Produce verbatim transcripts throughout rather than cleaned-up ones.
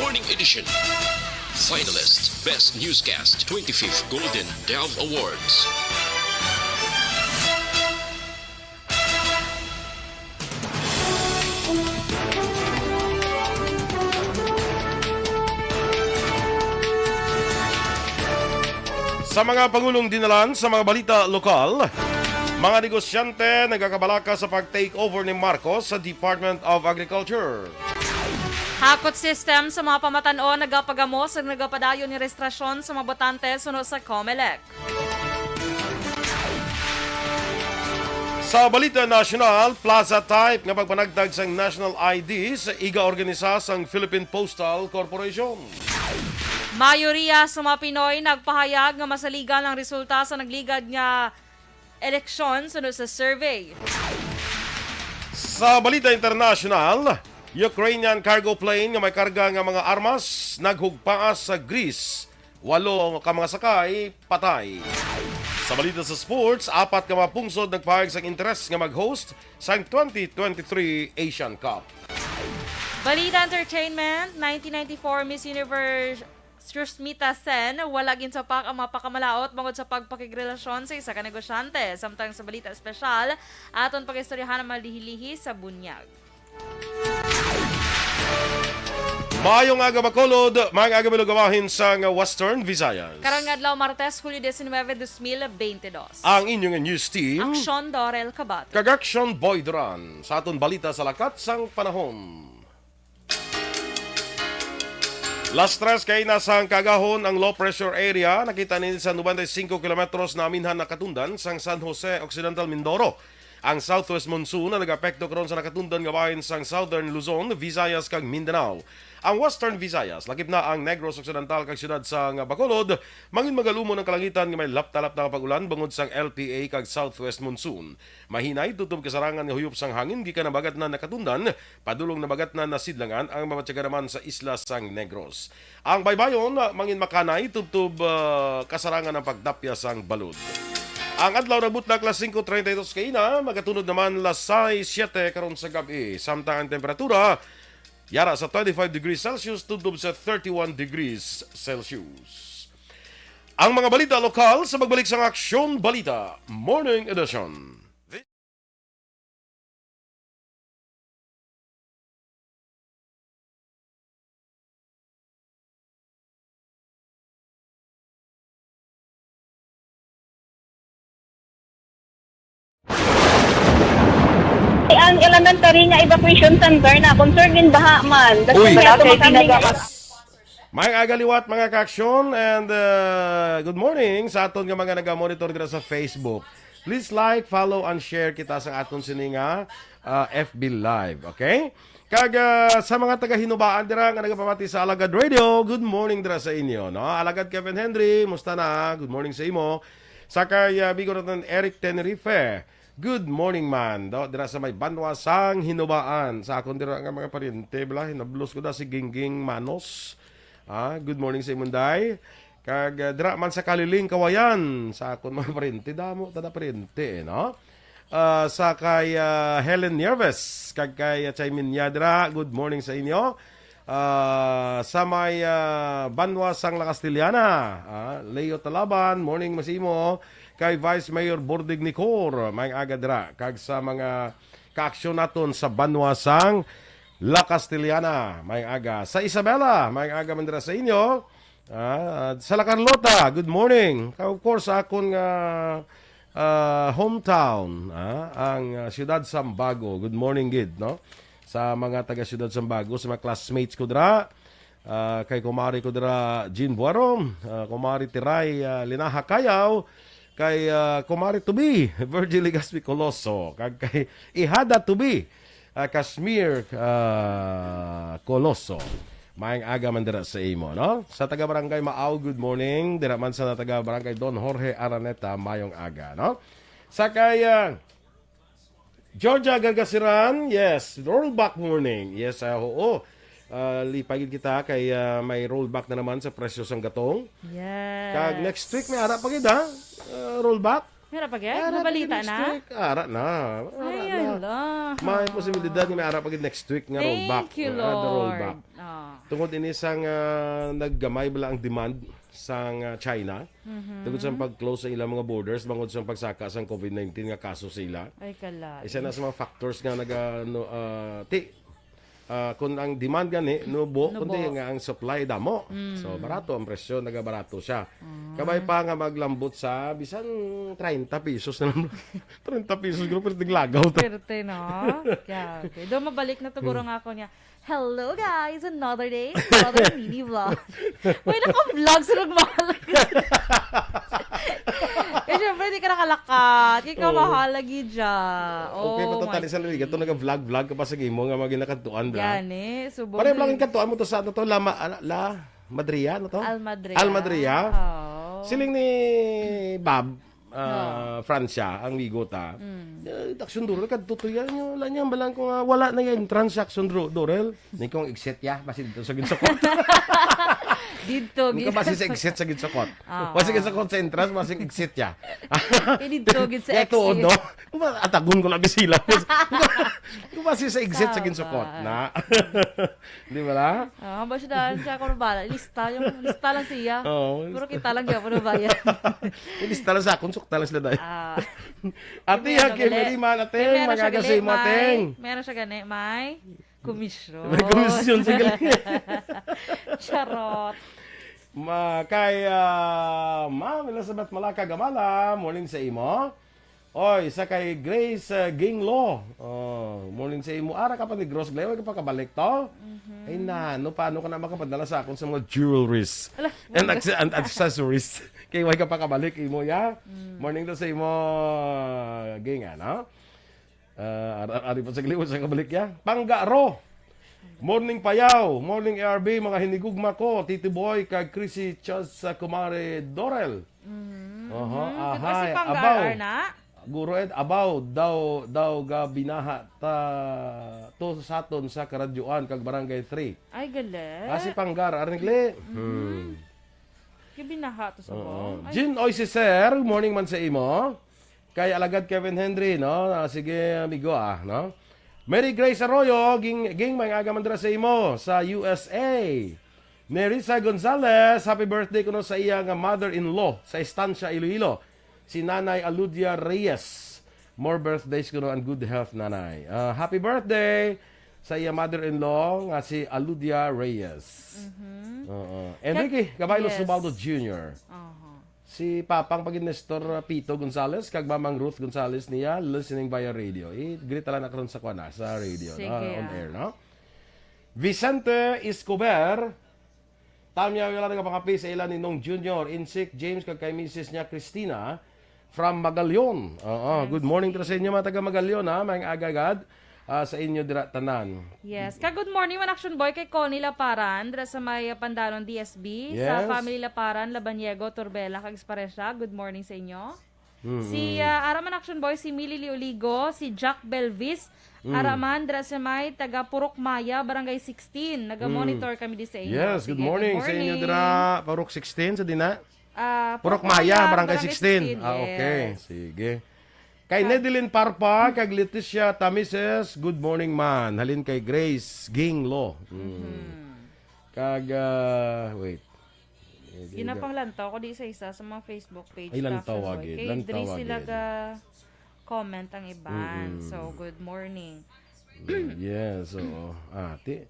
Morning Edition. Finalist, Best Newscast, twenty-fifth Golden Dove Awards. Sa mga pangulong dinalan sa mga balita lokal, mga negosyante nagakabalaka sa pag-take over ni Marcos sa Department of Agriculture. Hakot system sa mga pamatan-on nagapagamos ug nagapadayon ni rehistrasyon sa mga botante suno sa Comelec. Sa balita nasyonal, plaza type nga pagpanagtag sang national I Ds igaorganisa sang Philippine Postal Corporation. Mayoriya sa mga Pinoy nagpahayag nga masaligan ang resulta sa nagligad nga eleksyon suno sa survey. Sa balita internasyonal, Ukrainian cargo plane nga may karga nga mga armas naghugpaas sa Greece. Walo ka mga sakay patay. Sa balita sa sports, apat ka mga pungsod nagpahayag sang interes nga mag-host sang twenty twenty-three Asian Cup. Balita entertainment, nineteen ninety-four Miss Universe Susmita Sen, wala ginsapak ang mga pakamalaot bangod sa pagpakigrelasyon sa isa ka negosyante. Samtang sa balita espesyal, aton pag-istoryahan ang mga lihi-lihi sa bunyag. Maayong aga, Bacolod. Maayong aga, mga lugawahin sang Western Visayas. Karong adlaw, Martes, Hulyo diecinuebe, dos mil beintidos. Ang inyong news team, Aksyon Dorel Kabato. Kag Aksyon Boy Duran. Sa aton balita sa lakat sang panahon. Las tres kay na sang kagahon ang low pressure area. Nakita nini sa noventa y cinco kilometros na aminhan na katundan sang San Jose Occidental, Mindoro. Ang southwest monsoon na nag-apekto karon sa nakatundan nga bahin sang Southern Luzon, Visayas, kag Mindanao. Ang Western Visayas, lakip na ang Negros Occidental kag siyudad sang Bacolod, mangin magalumon ang kalangitan nga may lapta-lapta nga pag-ulan bangod sang L P A kag southwest monsoon. Mahinay tubtob kasarangan nga huyop sang hangin gikan nabagatnan na katundan, padulong nabagatnan na sidlangan ang mabatyagan naman sa isla sang Negros. Ang baybayon, ah, mangin makanay tubtob, ah, kasarangan ang pagtapya sang balod. Ang adlaw nagbutlak las singko treinta y dos kaina, magatunod naman las sais siete karon sa gab-i. Samtang ang temperatura, yara sa twenty-five degrees Celsius tubtob sa thirty-one degrees Celsius. Ang mga balita lokal sa pagbalik sang Aksyon Balita Morning Edition. Ang elementary nga evacuation center na concern gin baha man. Uy. Dapat Wala kay kami tinaga- nga Maayong aga liwat, mga ka-aksyon, and, uh, good morning sa aton nga mga naga-monitor dira sa Facebook. Please like, follow, and share kita sa aton sini nga, uh, F B Live, okay? Kag, uh, sa mga taga Hinubaan dira nga nagapamati sa Alagad Radio, good morning dira sa inyo, no? Alagad Kevin Henry, musta na? Good morning sa imo. Sa kay, uh, Bigo naton Eric Tenerife, good morning man. Do, dira sa may banwa sang Hinubaan. Sa akon dira nga mga paryente, bala, hinablos ko da si Gingging Manos. Ah, good morning sa imong day. Kag, ah, dira man sa Kaliling, Kawayan, sa akon mga paryente, damo ta na paryente, eh, no? Ah, sa kay, ah, Helen Nieves, kag kay, ah, Chay Minya dira, good morning sa inyo. Ah, sa may, ah, banwa sang La Castellana, ah, Leo Talaban, morning masimo. Kay Vice Mayor Bordig Nicor, maayong aga dira. Kag sa mga kaaksyon naton sa banwa sang La Castellana, maayong aga. Sa Isabela, maayong aga man dira sa inyo. Ah, sa La Carlota, good morning. Of course, sa akon nga, ah, hometown, ah, ang, ah, siyudad sang Bago. Good morning gid, no? Sa mga taga siyudad sang Bago, sa mga classmates ko dira, ah, kay kumari ko dira, Jean Buarom, ah, kumari Tiray, ah, Linaha Kayaw, kay, ah, kumari Tubi, Virgil Legaspi Coloso, kag kay Ihada Tubi, ah, Kashmir, ah, Coloso. Maayong aga man dira sa imo, no? Sa taga Barangay Maaw, good morning. Dira man sa taga Barangay Don Jorge Araneta, maayong aga, no? Sa kay, ah, Georgia Gargasiran, yes, rollback morning. Yes, ah, oo. Ah, lipay gid kita kay, ah, may rollback na naman sa presyo sang gatong. Yes. Kag next week may ara pa gid, ha? Ah, rollback. Meron pa gid? Ara pa gid Nabalita next na? week. Ara na. Ara Ay, na. ala. May posibilidad nga may ara pa gid next week nga Thank rollback. you, Ah, the Lord. rollback. Ah. Tungod ini sang, ah, naggamay bala ang demand sang, ah, China, Mhm. tungod sa pag-close sa ilang mga borders, bangod sa pagsaka sang covid nineteen nga kaso sa ila. Ay, kala. Isa na sa mga factors nga naga-, no, ah, ti-, ah, kung ang demand gani, nubo, Nubo. kundi nga ang supply damo. Mm. So, barato ang presyo, nagabarato siya. Ah. Kabay pa nga maglambot sa bisan treinta pesos na lang. Treinta pesos, pero pwede naglagaw to. Perte, no? Kaya, okay. Doon mabalik na to, guro, nga ako niya. Hello, guys! Another day, another mini vlog. May naka-vlog sa nagmahal. Eh, syempre, di ka nakalakat. Ikaw, Oo. mahal lagi dya. Okay, Oh, patutali my sa liga. Ito, God. naga-vlog-vlog ka pa sa imo nga mga ginakadtuan, bla. Gani, subong Pare, bla, din. ginakadtuan mo to sa ano to, Lama, ala, La Madria, ano to? Almadria. Almadria? Oo. Siling ni Bob, ah, Oo. Francia, ang migo ta. Mm. Eh, Action Dorel, kadto to yan, yung, wala niya, balang ko nga, wala na yung entrance sa Action Dro-, Dorel. Ni kong exit ya, basi dito sa ginsukot. Dito, Kung gid. ka basi sa exit sa ginsukot. Ah. Basi ginsukot sa entrance, basi exit ya. Eh, dito, gid sa Ya, exit. tuod, no? Kung ba, atagon ko lang sila. Kung basi sa exit sa Tama. ginsukot, na. Di ba la? Ah, ba siya daan siya, kung bala, lista, yung lista lang siya. Oo. Puro kita lang, di ako nabayad. Yung lista lang sa akon, sukta lang sila dahil. Ah. Ate, May ano Hakim, gali? Meriman, May ateng, meron siya magaga gali, sa imo, may, ateng. meron siya gani, may komisyon. May komisyon sa gali. Charot. Ma, kay, ah, Ma'am Elizabeth Malaka Gamala, morning sa imo. Oy, sa kay Grace, ah, Ginglo. Oh, morning sa imo. Ara ka pa ni Gross Glay, way ka pa kabalik to? Mhm. Ay na, no, paano ka na makapadala sa akon sa mga jewelries Ala, and wag. acce-, and accessories? Kay way ka pa kabalik, imo, ya? Mm. Morning to sa imo, Ging, ano? Ah, ar-, ar-, ari pa sa gliwos sa kabalik, ya? Pangga Ro. Morning, Payaw. Morning, A R B, mga hinigugma ko. Tito Boy, kag Chrissy Chas, sa kumare Dorel. Mhm. Oho, Mhm. Kasi ahay, pang abaw. G R na? Guro Ed, abaw, daw, daw ga binaha ta to sa aton sa Karadyoan kag Barangay three. Ay, gali. Ah, si Panggar, Arnigli. Mhm. Hmm. Gibinaha to sa Oo. bong. Ay. Jean Oy, si Sir, morning man sa imo. Kay Alagad Kevin Henry, no? Ah, sige, amigo, ah, no? Mary Grace Arroyo, ging, ging, may aga man dira sa imo, sa U S A. Nerissa Gonzalez, happy birthday kuno sa iya nga mother-in-law sa Estancia, Iloilo, si Nanay Aludia Reyes. More birthdays kuno and good health, Nanay. Ah, happy birthday sa iya mother-in-law nga si Aludia Reyes. Mhm. Oo. Enrique Kag-, Caballo yes. Subaldo Junior. Aha. Si Papang pagin Nestor Pito Gonzalez kag Mamang Ruth Gonzalez niya listening via radio. I-greet lang na karon sa kuan, ah, sa radio, Sige, no? On ah. air, no? Vicente Escobar, Tamya, wala nagapakapi sa ila ni Nong Junior, Insik, James, kag kay misis niya, Christina, from Magallon. Oo, Thanks, good morning to sa inyo, mga taga Magallon, ha? Maayong aga gad, ah, sa inyo dira tanan. Yes. Ka good morning man, Action Boy, kay Connie Laparan, dira sa may, ah, Pandanon D S B, sa Yes. family Laparan, Labaniego, Torbela, kag Esparecia. Good morning sa inyo. Mm-mm. Si, ah, ara man, Action Boy, si Millie Lioligo, si Jack Belvis, Mm. ara man, dira sa may taga Purok Maya, Barangay sixteen. Naga-monitor Mm. kami di sa inyo. Yes, Sige, good morning good sa inyo morning. dira, Purok sixteen, sa dina? Ah, Purok Purok Maya, Maya, Barangay Barangay sixteen. sixteen, Ah, okay. yes. Sige. Kay Kay Nedeline Parpa, kag Leticia Tamises, good morning man. Halin kay Grace Ginglo. Mm. Mhm. Kag, ah, wait. Ginapanglantaw ko di sa isa sa mga Facebook page Ay, ta, lantaw Action Boy. agid, Kay lantaw diri sila agid. ga comment ang iban. Mm-mm. So, good morning. Mm, yes, oo. Ah, ti-,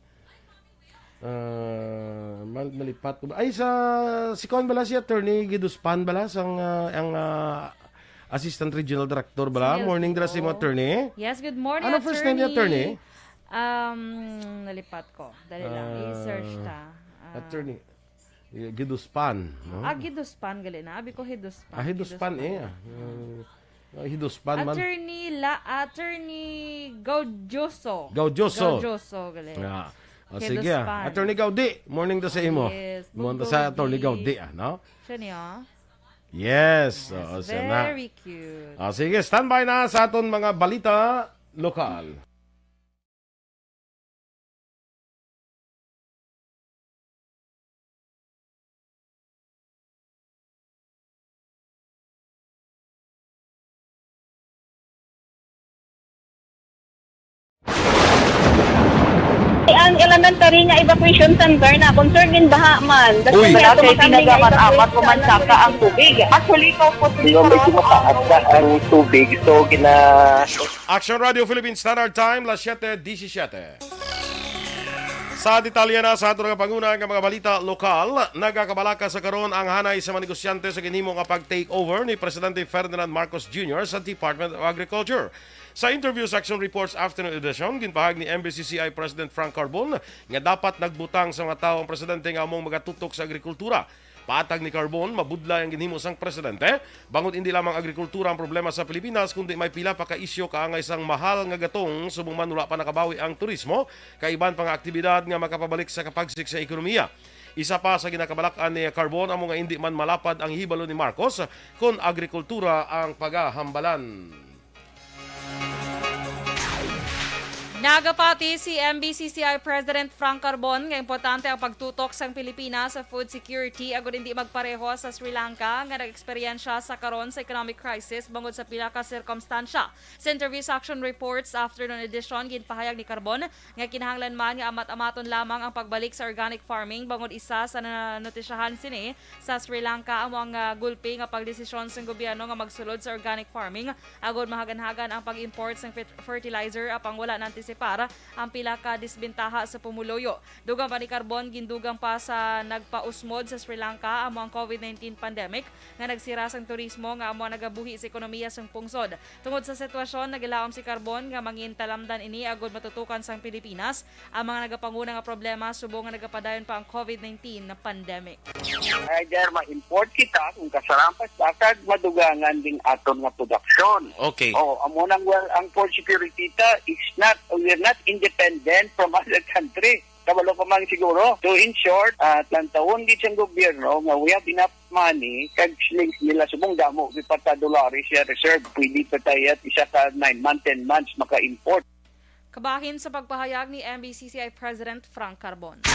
ah, mal-, malipat ko ba? Ay, sa, si kuan bala, si Attorney Giduspan bala, sang, ah, ang, ah, Assistant Regional Director bala. Sige, Morning dira sa imo, oo. Attorney. Yes, good morning, Ano first name niya, Attorney? Attorney? Um, nalipat ko. Dali lang, Ah, i-search ta. Ah. Attorney. Eh, Giduspan, no? Ah, Giduspan, gali na. Abi ko Hiduspan. Ah, Hiduspan, Giduspan. eh, ah. Mm. Ah, Hiduspan man. Attorney La-, Attorney Gaudioso. Gaudioso. Gaudioso, gali. Ah. Ah, sige, ah. Hiduspan. Attorney Gaudi, morning to sa imo. Yes, Morning to sa Gaudi. Attorney Gaudi, ah, no? Siya niya? Yes, Yes, oo, siya na. very cute. Ah, sige, standby na sa aton mga balita lokal. Ang elementary nga evacuation center na concern in baha man. Uy. Wala kay pinagamat-amat o mansaka ang tubig. Actually, ikaw po. Hindi mo medyo mataas na ang tubig. So, gina- Action Radio Philippine Standard Time, las siete disisiete. Sa detalye na sa aton nga panguna nga mga balita lokal, nagakabalaka sa karon ang hanay sa mga negosyante sa ginhimo nga pag-take over ni Presidente Ferdinand Marcos Junior sa Department of Agriculture. Sa interview sa Action Reports Afternoon Edition, ginpahayag ni M B C C I President Frank Carbon nga dapat nagbutang sa mga tawo ang presidente nga among magatutok sa agrikultura. Patag ni Carbon, mabudlay ang ginhimo sang presidente, bangod hindi lamang agrikultura ang problema sa Pilipinas, kundi may pila pa ka isyu kaangay sang mahal nga gatong, subong man wala pa nakabawi ang turismo, kay iban pa nga aktibidad nga makapabalik sa kapagsik sa ekonomiya. Isa pa sa ginakabalak-an ni Carbon amo nga hindi man malapad ang hibalo ni Marcos kon agrikultura ang pagahambalan. Nagapati si M B C C I President Frank Carbon nga importante ang pagtutok sang Pilipinas sa food security agud hindi magpareho sa Sri Lanka nga nag-eksperyensya sa karon sa economic crisis bangod sa pila ka sirkumstansya. Sa interview sa Action Reports Afternoon Edition, ginpahayag ni Carbon nga kinahanglan man nga amat-amaton lamang ang pagbalik sa organic farming bangod isa sa nananotesyahan sini sa Sri Lanka amo ang, ah, gulpi nga pagdesisyon sang gobyerno nga magsulod sa organic farming agod mahaganhagan ang pag-import sang fet-, fertilizer, apang wala naantisipar ang pila ka disbentaha sa pumuluyo. Dugang pa ni Carbon, gindugang pa sa nagpausmod sa Sri Lanka amo ang covid nineteen pandemic nga nagsira sang turismo nga amo ang nagabuhi sa ekonomiya sang pungsod. Tungod sa sitwasyon, nagilaom si Carbon nga mangintalamdan ini agud matutukan sang Pilipinas ang mga nagapanguna nga problema subong nga nagapadayon pa ang covid nineteen na pandemic. Either ma-import kita kung kasarampas ta kag madugangan ding aton nga produksyon. Okay. Oh, amo nang, well, ang food security ta is not, we're not independent from other country. Kabalo pa man siguro. So, in short, ah, tantawon gid sang gobyerno nga we have enough money kag shillings nila subong damo gid pa ta dolares siya reserve. Pwede pa tayo at isa ka nine months, ten months maka-import. Kabahin sa pagpahayag ni M B C C I President Frank Carbon.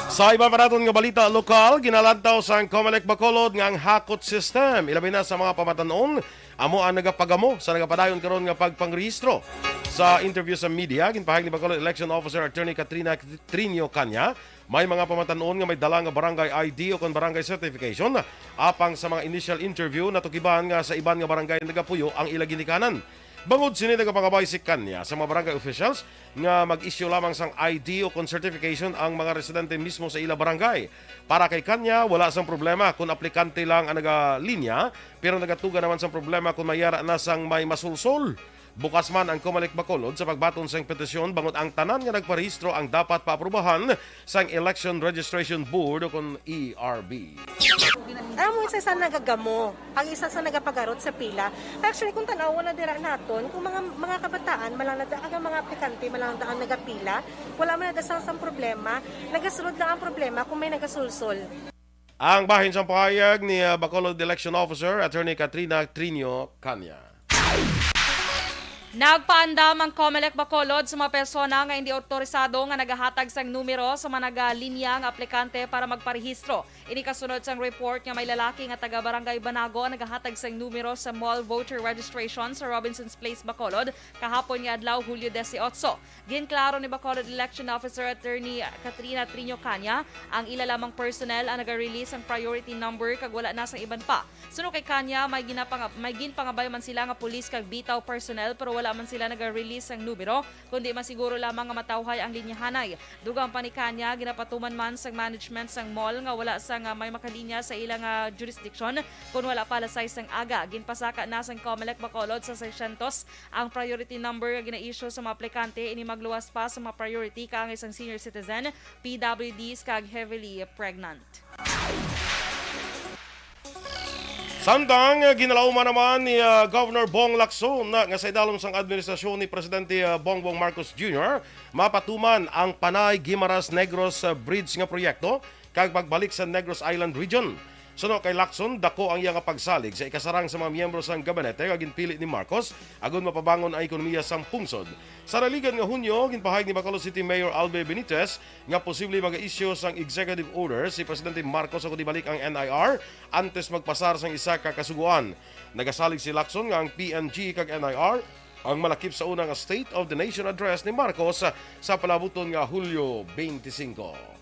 Sa iba pa naton nga balita lokal, ginalantaw sang Comelec Bacolod nga ang hakot system, ilabi na sa mga pamatan-on, amo ang nagapagamo sa nagapadayon karon nga pagpangrehistro. Sa interview sa media, ginpahayag ni Bacolod Election Officer Attorney Katrina Trinio Canya, may mga pamatan-on nga may dala nga barangay I D o kon barangay certification. Apang sa mga initial interview, natukiban nga sa iban nga barangay nagapuyo ang ila ginikanan. Bangod sini, nagapangabay si Canya sa mga barangay officials nga mag-issue lamang sang I D o kon certification ang mga residente mismo sa ila barangay. Para kay Canya, wala sang problema kon aplikante lang ang nagalinya, pero nagatuga naman sang problema kon may ara na sang may masulsol. Bukas man ang Comelec Bacolod sa pagbaton sang petisyon bangod ang tanan nga nagparehistro ang dapat paaprubahan sang Election Registration Board o kon E R B. Amo isa sa nagagamo, ang isa sa nagapagarot sa pila. Actually, kung tan-awon na dira naton, kung mga, mga kabataan, malang na ang mga aplikante, malang na ang nagapila, wala man na sang, sang problema. Nagasulod lang ang problema kung may nagasulsol. Ang bahin sang pahayag ni, ah, Bacolod Election Officer Attorney Katrina Trinio Canya. Nagpaandam ang Comelec Bacolod sa mga persona nga hindi awtorisado nga nagahatag sang numero sa mga nagalinya nga aplikante para magparehistro. Ini kasunod sang report nga may lalaki nga taga Barangay Banago ang nagahatag sang numero sa mall voter registration sa Robinson's Place, Bacolod, kahapon nga adlaw, Hulyo dieciocho. Ginklaro ni Bacolod Election Officer Attorney Katrina Trinio Canya ang ila lamang personnel ang naga-release sang priority number kag wala na sang iban pa. Suno kay Canya, may ginapanga-, may ginpangabay man sila nga pulis kag bitaw personnel, pero wala man sila naga-release sang numero, kundi masiguro lamang nga matawhay ang linyahanay. Dugang pa ni Canya, ginapatuman man sang management sang mall nga wala sang may makalinya sa ila nga jurisdiction kon wala pa alas sais sang aga. Ginpasaka na sang Comelec Bacolod sa seiscientos ang priority number nga gina-issue sa mga aplikante, ini magluwas pa sa mga priority kaangay sang senior citizen, P W Ds, kag heavily pregnant. Samtang, ah, ginalauman naman ni, ah, Governor Bong Lacson na nga sa idalom sang administrasyon ni Presidente, ah, Bongbong Marcos Junior, mapatuman ang Panay Guimaras Negros, ah, Bridge nga proyekto kag pagbalik sa Negros Island Region. Suno kay Lacson, dako ang iya nga pagsalig sa ikasarang sa mga miyembro sang gabinete nga ginpili ni Marcos agud mapabangon ang ekonomiya sang pungsod. Sa naligan nga Hunyo, ginpahayag ni Bacolod City Mayor Albe Benitez nga posible maga-issue sang executive order si Presidente Marcos agud ibalik ang N I R antes magpasar sang isa ka kasugoan. Nagasalig si Lacson nga ang P N G kag N I R ang malakip sa una nga State of the Nation Address ni Marcos sa palabuton nga Hulyo twenty-five.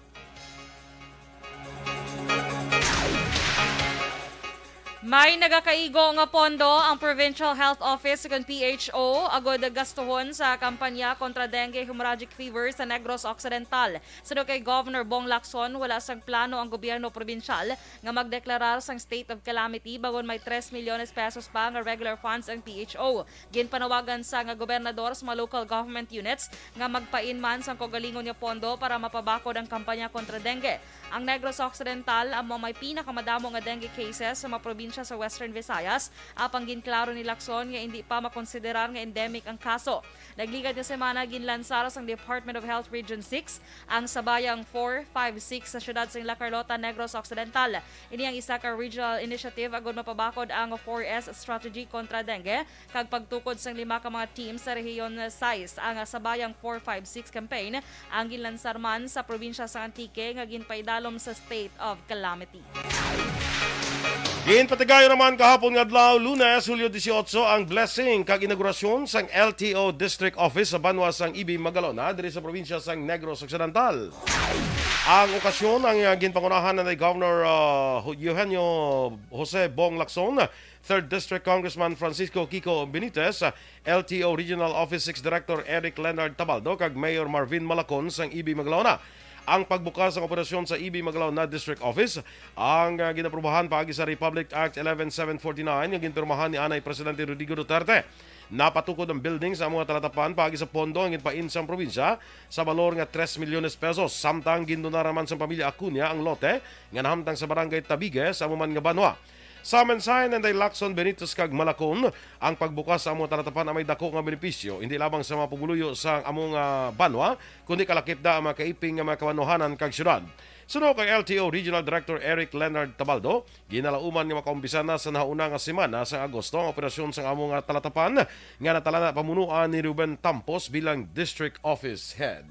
May nagakaigo nga pondo ang Provincial Health Office, kon P H O, agud gastuhon sa kampanya kontra dengue hemorrhagic fever sa Negros Occidental. Suno kay Governor Bong Lacson, wala sang plano ang gobyerno probinsyal nga magdeklarar sang state of calamity bag-o may tres milyones pesos pa nga regular funds ang P H O. Ginpanawagan sa nga gobernador sa mga local government units nga magpain man sang kaugalingon nga pondo para mapabakod ang kampanya kontra dengue. Ang Negros Occidental amo may pinakamadamo nga dengue cases sa mga probinsya sa Western Visayas, apang ginklaro ni Lacson nga indi pa makonsiderar nga endemic ang kaso. Nagligad nga semana, ginlansar sang Department of Health Region six ang Sabayang four five six sa siyudad sang La Carlota, Negros Occidental. Ini ang isa ka regional initiative agud mapabakod ang four S strategy kontra dengue kag pagtukod sang lima ka mga team sa Rehiyon sais. Ang Sabayang four five six campaign ang ginlansar man sa probinsya sa Antique nga ginpaidalom sa state of calamity. Ginpatigayon naman kahapon nga adlaw, Lunes, Hulyo dieciocho, ang blessing kag inaugurasyon sang L T O District Office sa banwa sang Ibi, Magalona, diri sa probinsya sang Negros Occidental. Ang okasyon ang, ah, ginpangunahan ni Governor, ah, Eugenio Jose Bong Lacson, Third District Congressman Francisco Kiko Benitez, L T O Regional Office six Director Eric Leonard Tabaldo, kag Mayor Marvin Malacon sang Ibi, Magalona. Ang pagbukas sang operasyon sa Ibi, Magalona District Office ang, ah, ginaprubahan paagi sa Republic Act eleven seven forty-nine nga ginpirmahan ni anay Presidente Rodrigo Duterte. Napatukod ang building sa amo nga talatapan paagi sa pondo nga ginpain sang probinsya sa balor nga tres milyones pesos, samtang gindonar man sang pamilya Acuña ang lote nga nahamtang sa Barangay Tabigue sa amo man nga banwa. Sa mensahe ni Inday Lacson, Benitez kag Malacon, ang pagbukas sa amo nga talatapan ang may dako nga benepisyo, hindi lamang sa mga pumuluyo sa amo nga banwa, kundi kalakip na ang mga kaiping nga mga kabanwahanan kag syudad. Suno kay L T O Regional Director Eric Leonard Tabaldo, ginalauman nga makaumpisa na sa nahauna nga semana sa Agosto ang operasyon sang amo nga talatapan nga natala na pamunuan ni Ruben Tampos bilang District Office Head.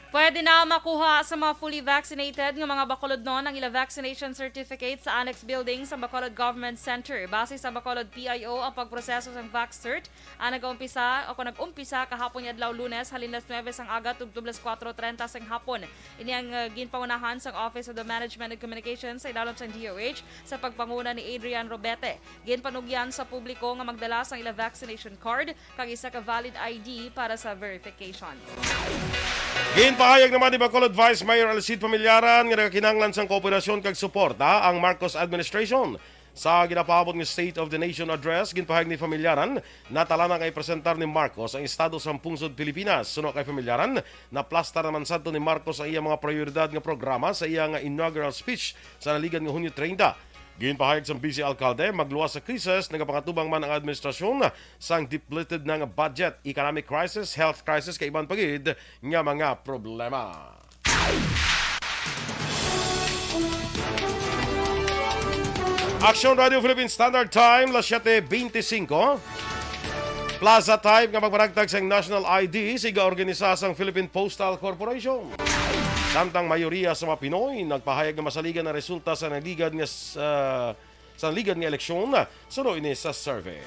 Pwede na makuha sa mga fully vaccinated nga mga Bacolodnon ang ila vaccination certificate sa Annex Building sa Bacolod Government Center. Base sa Bacolod P I O ang pagproseso sang VaxCert, ang nag-umpisa o kung nag-umpisa kahapon nga adlaw, Lunes, halin las nuebe sang aga tubtob las kuwatro trenta sang hapon. Ini ang, uh, ginpangunahan sang Office of the Management and Communications sa idalom sang D O H sa pagpanguna ni Adrian Robete. Ginpanugyan sa publiko nga magdala sang ila vaccination card kag isa ka valid I D para sa verification. Ginpahayag naman ni Bacolod Vice Mayor Alcid Familiaran nga nagakinahanglan sang kooperasyon kag suporta ang Marcos administration. Sa ginapaabot nga State of the Nation Address, ginpahayag ni Familiaran, natala na nga ipresentar ni Marcos ang estado sang pungsod Pilipinas. Suno kay Familiaran, naplastar naman sadto ni Marcos ang iya mga prioridad nga programa sa iya nga inaugural speech sa naligad nga Hunyo treinta. Ginpahayag sang Vice Alkalde, magluwas sa krisis, nagapangatubang man ang administrasyon sang depleted na nga budget, economic crisis, health crisis, kay iban pa gid nga mga problema. Action Radio Philippine Standard Time, las siete veinticinco. Plaza Type nga magpanagtag sang national I D, sigaorganisa sang Philippine Postal Corporation. Samtang mayoriya sa mga Pinoy nagpahayag nga masaligan ang resulta sa naligad nga s-, ah, sa naligad nga eleksyon, suno ini sa survey.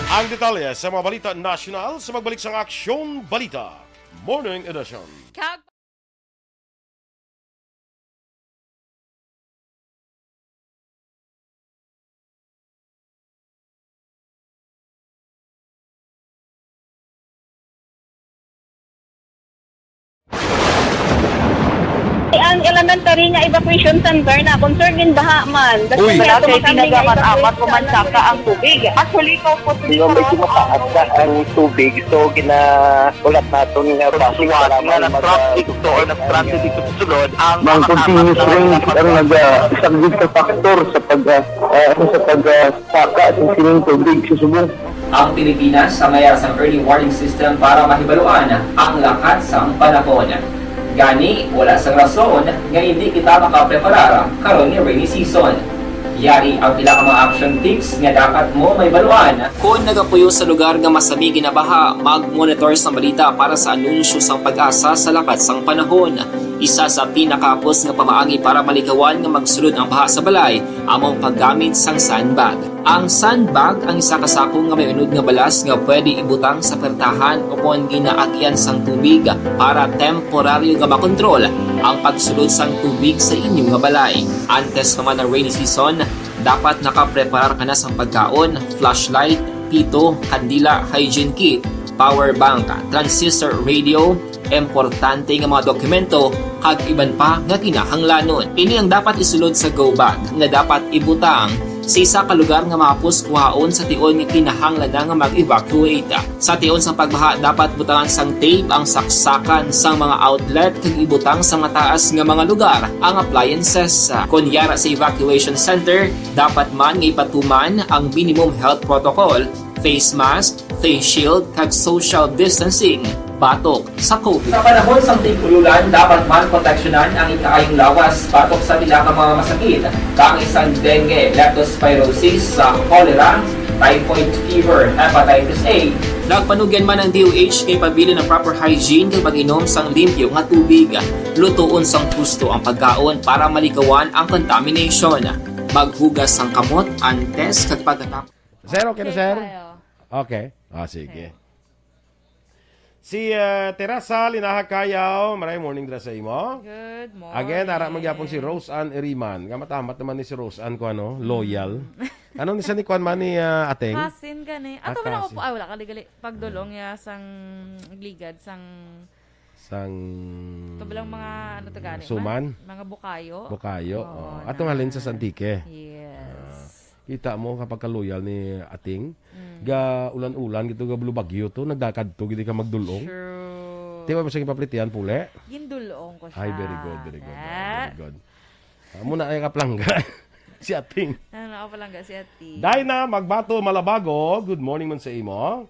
Ang detalye sa mga balita nasyonal sa pagbalik sang Aksyon Balita Morning Edition. Kag Ang elementary nga evacuation center na concern in baha man. Uy. Wala kay pinagamat-amat ko man saka ang tubig. Actually, ko po. Medyo mataas na ang tubig, so gina- Ulat naton nga base sa lamang na mag-, traffic to or nag-transit dito sa sulod ang mga continuous rain ang nag-, ah, isang big factor sa pag-, ah, ah, sa pag-, ah, saka sa sining tubig sa subong. Ang Pilipinas sa mayar sang early warning system para mahibaluan ang lakat sang panahon. Gani, wala sang rason nga hindi kita makapreparar karon nga rainy season. Yari ang pila ka mga action tips nga dapat mo mahibaluan. Kon nagapuyo sa lugar nga masami ginabaha, mag-monitor sang balita para sa anunsyo sang PAGASA sa lakat sang panahon. Isa sa pinakahapos nga pamaagi para malikawan nga magsulod ang baha sa balay amo ang paggamit sang sandbag. Ang sandbag ang isa ka sako nga may unod nga balas nga pwede ibutang sa pertahan ukon ginaagyan sang tubig para temporaryo nga makontrol ang pagsulod sang tubig sa inyo nga balay. Antes pa man ang rainy season, dapat nakapreparar ka na sang pagkaon, flashlight, pito, kandila, hygiene kit, power bank, transistor radio, importante nga mga dokumento, kag iban pa nga kinahanglanon. Ini ang dapat isulod sa go bag nga dapat ibutang sa isa ka lugar nga mahapos kuhaon sa tion nga kinahanglan na nga mag-evacuate. Sa tion sang pagbaha, dapat butangan sang tape ang saksakan sang mga outlet kag ibutang sa mataas nga mga lugar ang appliances. Kon yara sa evacuation center, dapat man nga ipatuman ang minimum health protocol, face mask, face shield, kag social distancing batok sa COVID. Sa panahon sang tig-ululan, dapat man proteksyonan ang ikaayong lawas batok sa pila ka mga masakit, kaangay sang dengue, leptospirosis, sa cholera, typhoid fever, hepatitis A. Nagpanugyan man ang D O H kay pabilin ang proper hygiene kag pag-inom sang limpyo nga tubig. Lutoon sang husto ang pagkaon para malikawan ang contamination. Maghugas sang kamot antes kag pagkatapos. Sir, okay na, Okay sir? Tayo. Okay. Ah, sige. Okay. Si, ah, Teresa Linaha Kayaw, maray morning dira sa imo. Good morning. Again, ara man gyapon si Rose Ann Iriman. Nga matamat naman ni si Rose Ann ko ano, loyal. Mm. Ano ni sa ni kuan man ni, ah, Ateng? Kasin gani. Ah, Ato ba na kasin. Upo-, ah, wala ka ligali. Pagdulong ya sang ligad, sang Sang Ito ba lang mga, ano to gani man? Suman? Mga bukayo. Bukayo, Oo, oh. Atong na. Halin sa Antique. Yes. Ah, kita mo kapag kaloyal ni Ating, Mm. ga ulan-ulan gito, ga bulubagyo to, nagdakad to, gidi ka magdulong. True. Di ba mo siya gipaplitian, puli? Gindulong ko siya. Ay, very good, very good, Ah. very good. Ah, muna ay kaplangga si Ating. Ano, ako palangga si Ating. Dina Magbato Malabago, good morning man sa imo.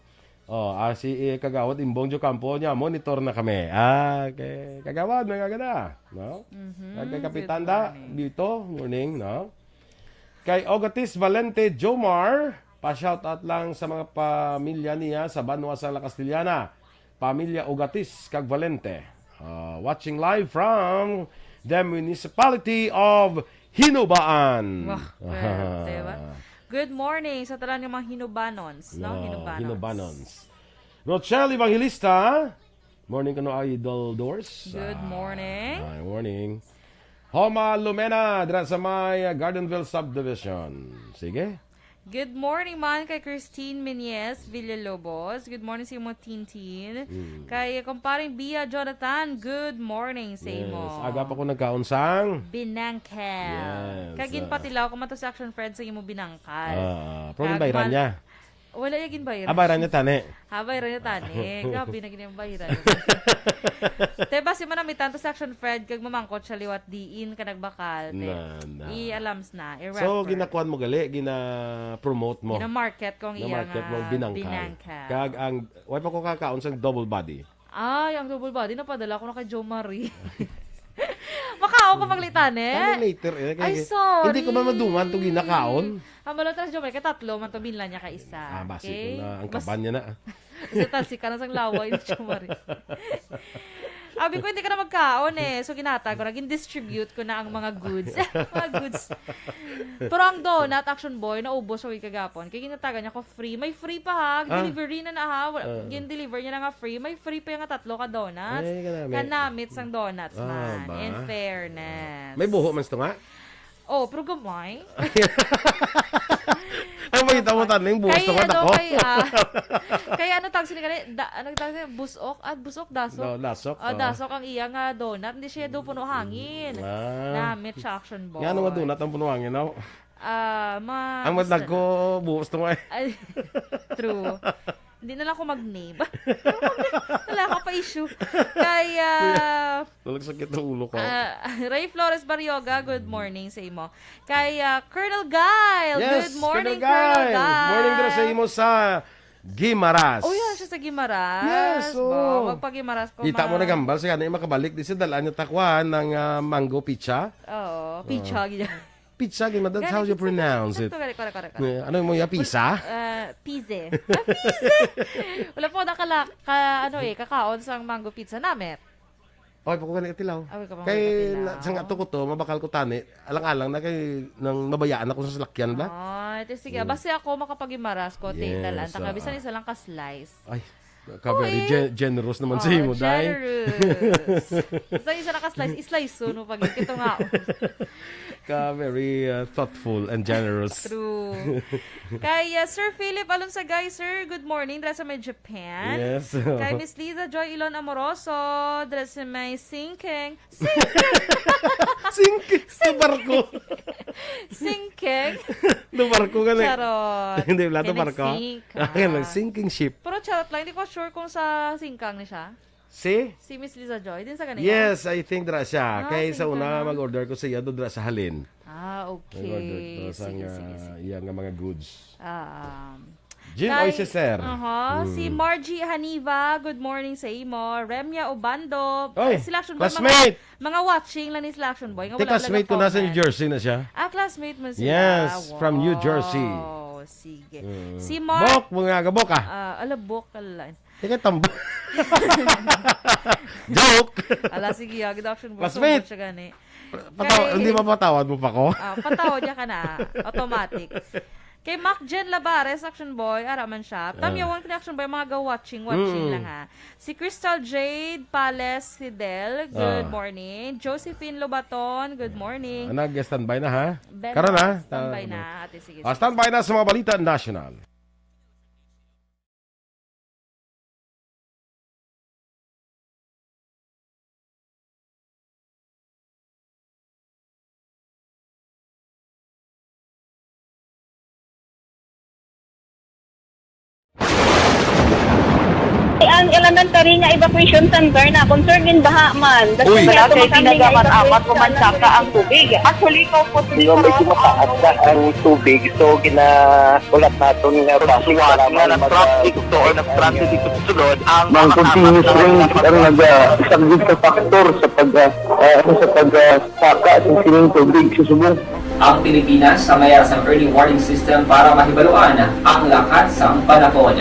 Oh, ah, si, eh, Kagawad Imbong Jocampo niya, monitor na kami. Ah, kay Kagawad, may gagana, no? Mhm, Kay Kapitan good da, morning. Dito, morning, no? Kay Ogatis Valente Jomar, pa-shoutout lang sa mga pamilya niya sa Banwa sa La Castellana. Pamilya Ogatis kag Valente. Ah, watching live from the municipality of Hinubaan. Wah, well, diba? Good morning sa tanan nga mga Hinubanons, no? No, Hinubanons. Hinubanons. Rochelle Evangelista, morning kano, Idol Doors. Good Ah, morning. Hi, morning. Homa Lumena, dira sa may, uh, Gardenville Subdivision. Sige. Good morning man kay Christine Menyes Villalobos. Good morning sa imo, Tintin. Mm. Kay kumparing Bia Jonathan, good morning sa imo. Yes, aga pa ko nagkaon sang Binangkal. Yes, Kag ah. ginpatilaw ko man to sa Action Fred sa imo binangkal. Ah, pero Kag ginbayran mal- niya? Wala niya ginbayran. Ah, bayran niya tani. Ha, bayran niya tani. Grabe na gini ang bayran. Te, basi man namitan to sa Action Fred, kag mamangkot siya liwat diin ka nagbakal, te. Na, na. I-alams na, i-refer. So, ginakuan mo gali, gina-promote mo. Gina-market ko ang iya Gina-market nga mo, binangkal. binangkal. Kag ang, wala pa ko kakaon sang double body. Ay, ang double body, napadala ko na kay Jo Marie. Makaon ko pag litane. Ano later, eh? Ay, Kaya, sorry. Hindi ko man madungan to ginakaon. Ang balot ras Jo Marie, kay tatlo man to, binla niya ka isa. Ah, basi Okay? ko na ang Mas- kaban niya na, ah. Kasi talsik ka na sang laway ni Jo Marie. Abi ko, hindi ka na magkaon eh. So, ginatag ko na, gin-distribute ko na ang mga goods. Mga goods. Pero ang donut, Action Boy, naubos sa week kagapon. Kaya ginatagan niya ko free. May free pa ha. Ah. Delivery na na ha. Wala, Ah. gin-deliver niya na nga free. May free pa yung nga tatlo ka donuts. Ay, kanami. Kanamit sang donuts Ah, man. ba? In fairness. May buho man ito nga? Oh, pero gamay. Ang makita mo, Taning, buhos Kay naman ano, ako. kay, ah, kay ano tawag sila kani? Da-, ano tawag sila? Busok? Ah, busok, dasok? Da-, dasok, Ah, oh. dasok ang iya nga donut. Hindi siya do puno hangin. Ah. Namit siya, Action Boy. Nga, ano nga donut ang puno hangin, no? Ah, ma-, Ang isa matlag na. ko, buhos to nga eh. Ay, true. Hindi na lang ako mag-name. Wala ka pa issue. Kaya, Talagang sakit ang ulo ko. Ah, Ray Flores Barrioga, good morning sa imo. Kay, ah, Colonel Guile, Yes, good morning, Colonel Colonel Guile. Guile. Morning dira sa imo sa Guimaras. Oh, yeah, siya sa Guimaras. Yes, Ba, oo. Wag pa Guimaras ko Kita mo ma- nagambal siya na makabalik di siya dalaan niya takuan ng, ah, mango pizza. Oo, pizza, Ah. ganyan. Pizza, ganyan. That's Gani, how you pizza. pronounce it. Sakto, gani, correct, correct, correct. Eh, ano mo yung pizza? Ah, pizza. Ah, pizza! Wala po, nakala-, ka, ano eh, kakaon sa mango pizza. Namit. Oy, pa ko gani katilaw. Awi ka pa Kay gani katilaw. Na, sang ato ko to, mabakal ko tani, alang-alang na kay nang mabayaan ako sa salakyan ba? Ay, te, sige. Hmm. Basta ako makapag-Imaras ko, te, Yes, dalan. Ta, ah. Kabisan isa lang ka slice. Ay, ka very Uy. Gen-, generous naman sa Oh, imo, day. Generous. Sa isa lang ka slice, i-slice mo pag ito nga. Ka very, uh, thoughtful and generous. True. Kay, uh, Sir Philip Alonsagay, sir, good morning. Dira sa may Japan. Yes. Kay Miss Liza Joy Ilon Amoroso, dira sa may Singkeng. Singkeng! Singkeng! Sa barko. Singkeng. Do barko ka na. Charot. Hindi, wala do Kaya barko. Nag-sink, Ah, kaya ah. Nag-sinking ship. Pero charot lang, hindi ko sure kung sa Singkang ni siya. Si? Si Miss Liza Joy, din sa ganito? Yes, I think dra siya. Ah, Kay sa Singkang una, na. Mag-order ko sa iya, do dra sa Halin. Ah, okay. Nag-order to sa Sige, nga, sige, sige. iya nga mga goods. Ah, um, Jean Kay Oiseser. Aha, si Mm. Margie Haniva, good morning sa imo. Remya Obando, Oy, ah, sila Action Boy, mga, classmate! Mga watching lang ni sila Action Boy. Nga Te, wala, wala classmate ko na sa New nag-comment. Jersey na siya. Ah, classmate mo sila. Yes, from New Jersey. Wow, sige. Mm. Si Mark, Bok, mga gabok, ah. Ah, ala, Bok, ala. Teka, tambo. Joke! Ala, sige, ah, good Action Boy. Classmate. So, siya gani. Pataw-, Kay hindi mapatawad mo pa ko? Ah, patawad niya ka na. Automatic. Kay Mac Jen Labares, Action Boy, ara man siya. Ah. Tamyawan ko ni Action Boy, mga ga-watching, watching Mm. lang ha. Si Crystal Jade Pales Fidel, good Ah. morning. Josephine Lobaton, good morning. Ah, nag-standby na, ha? Ben Karon, ha? Ross, standby Ta-, na. Ate, sige, Ah, sige, standby sige. na sa mga balita national. Ang elementary nga evacuation center na concerned in baha man. Uy. Wala kay pinagaman amat pumansaka ang tubig. Actually, ikaw po, Hindi, medyo mataas na ang tubig. So, gina-, ulat naton nga Sa traffic, suwat salamat nga ng mag-, traffic, so, ang nag-traffic dito sa sulod, ang Ang mga continuous apat na rain, dapat ang nag-, ah, isang sa factor sa pag, ah, ah, ano, sa pag, ah, saka sa sining tubig sa subong. Ang Pilipinas sa mayara sang early warning system para mahibaluan ang lakat sang panahon.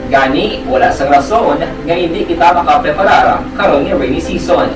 Gani, wala sang rason nga hindi kita makapreparar karon nga rainy season.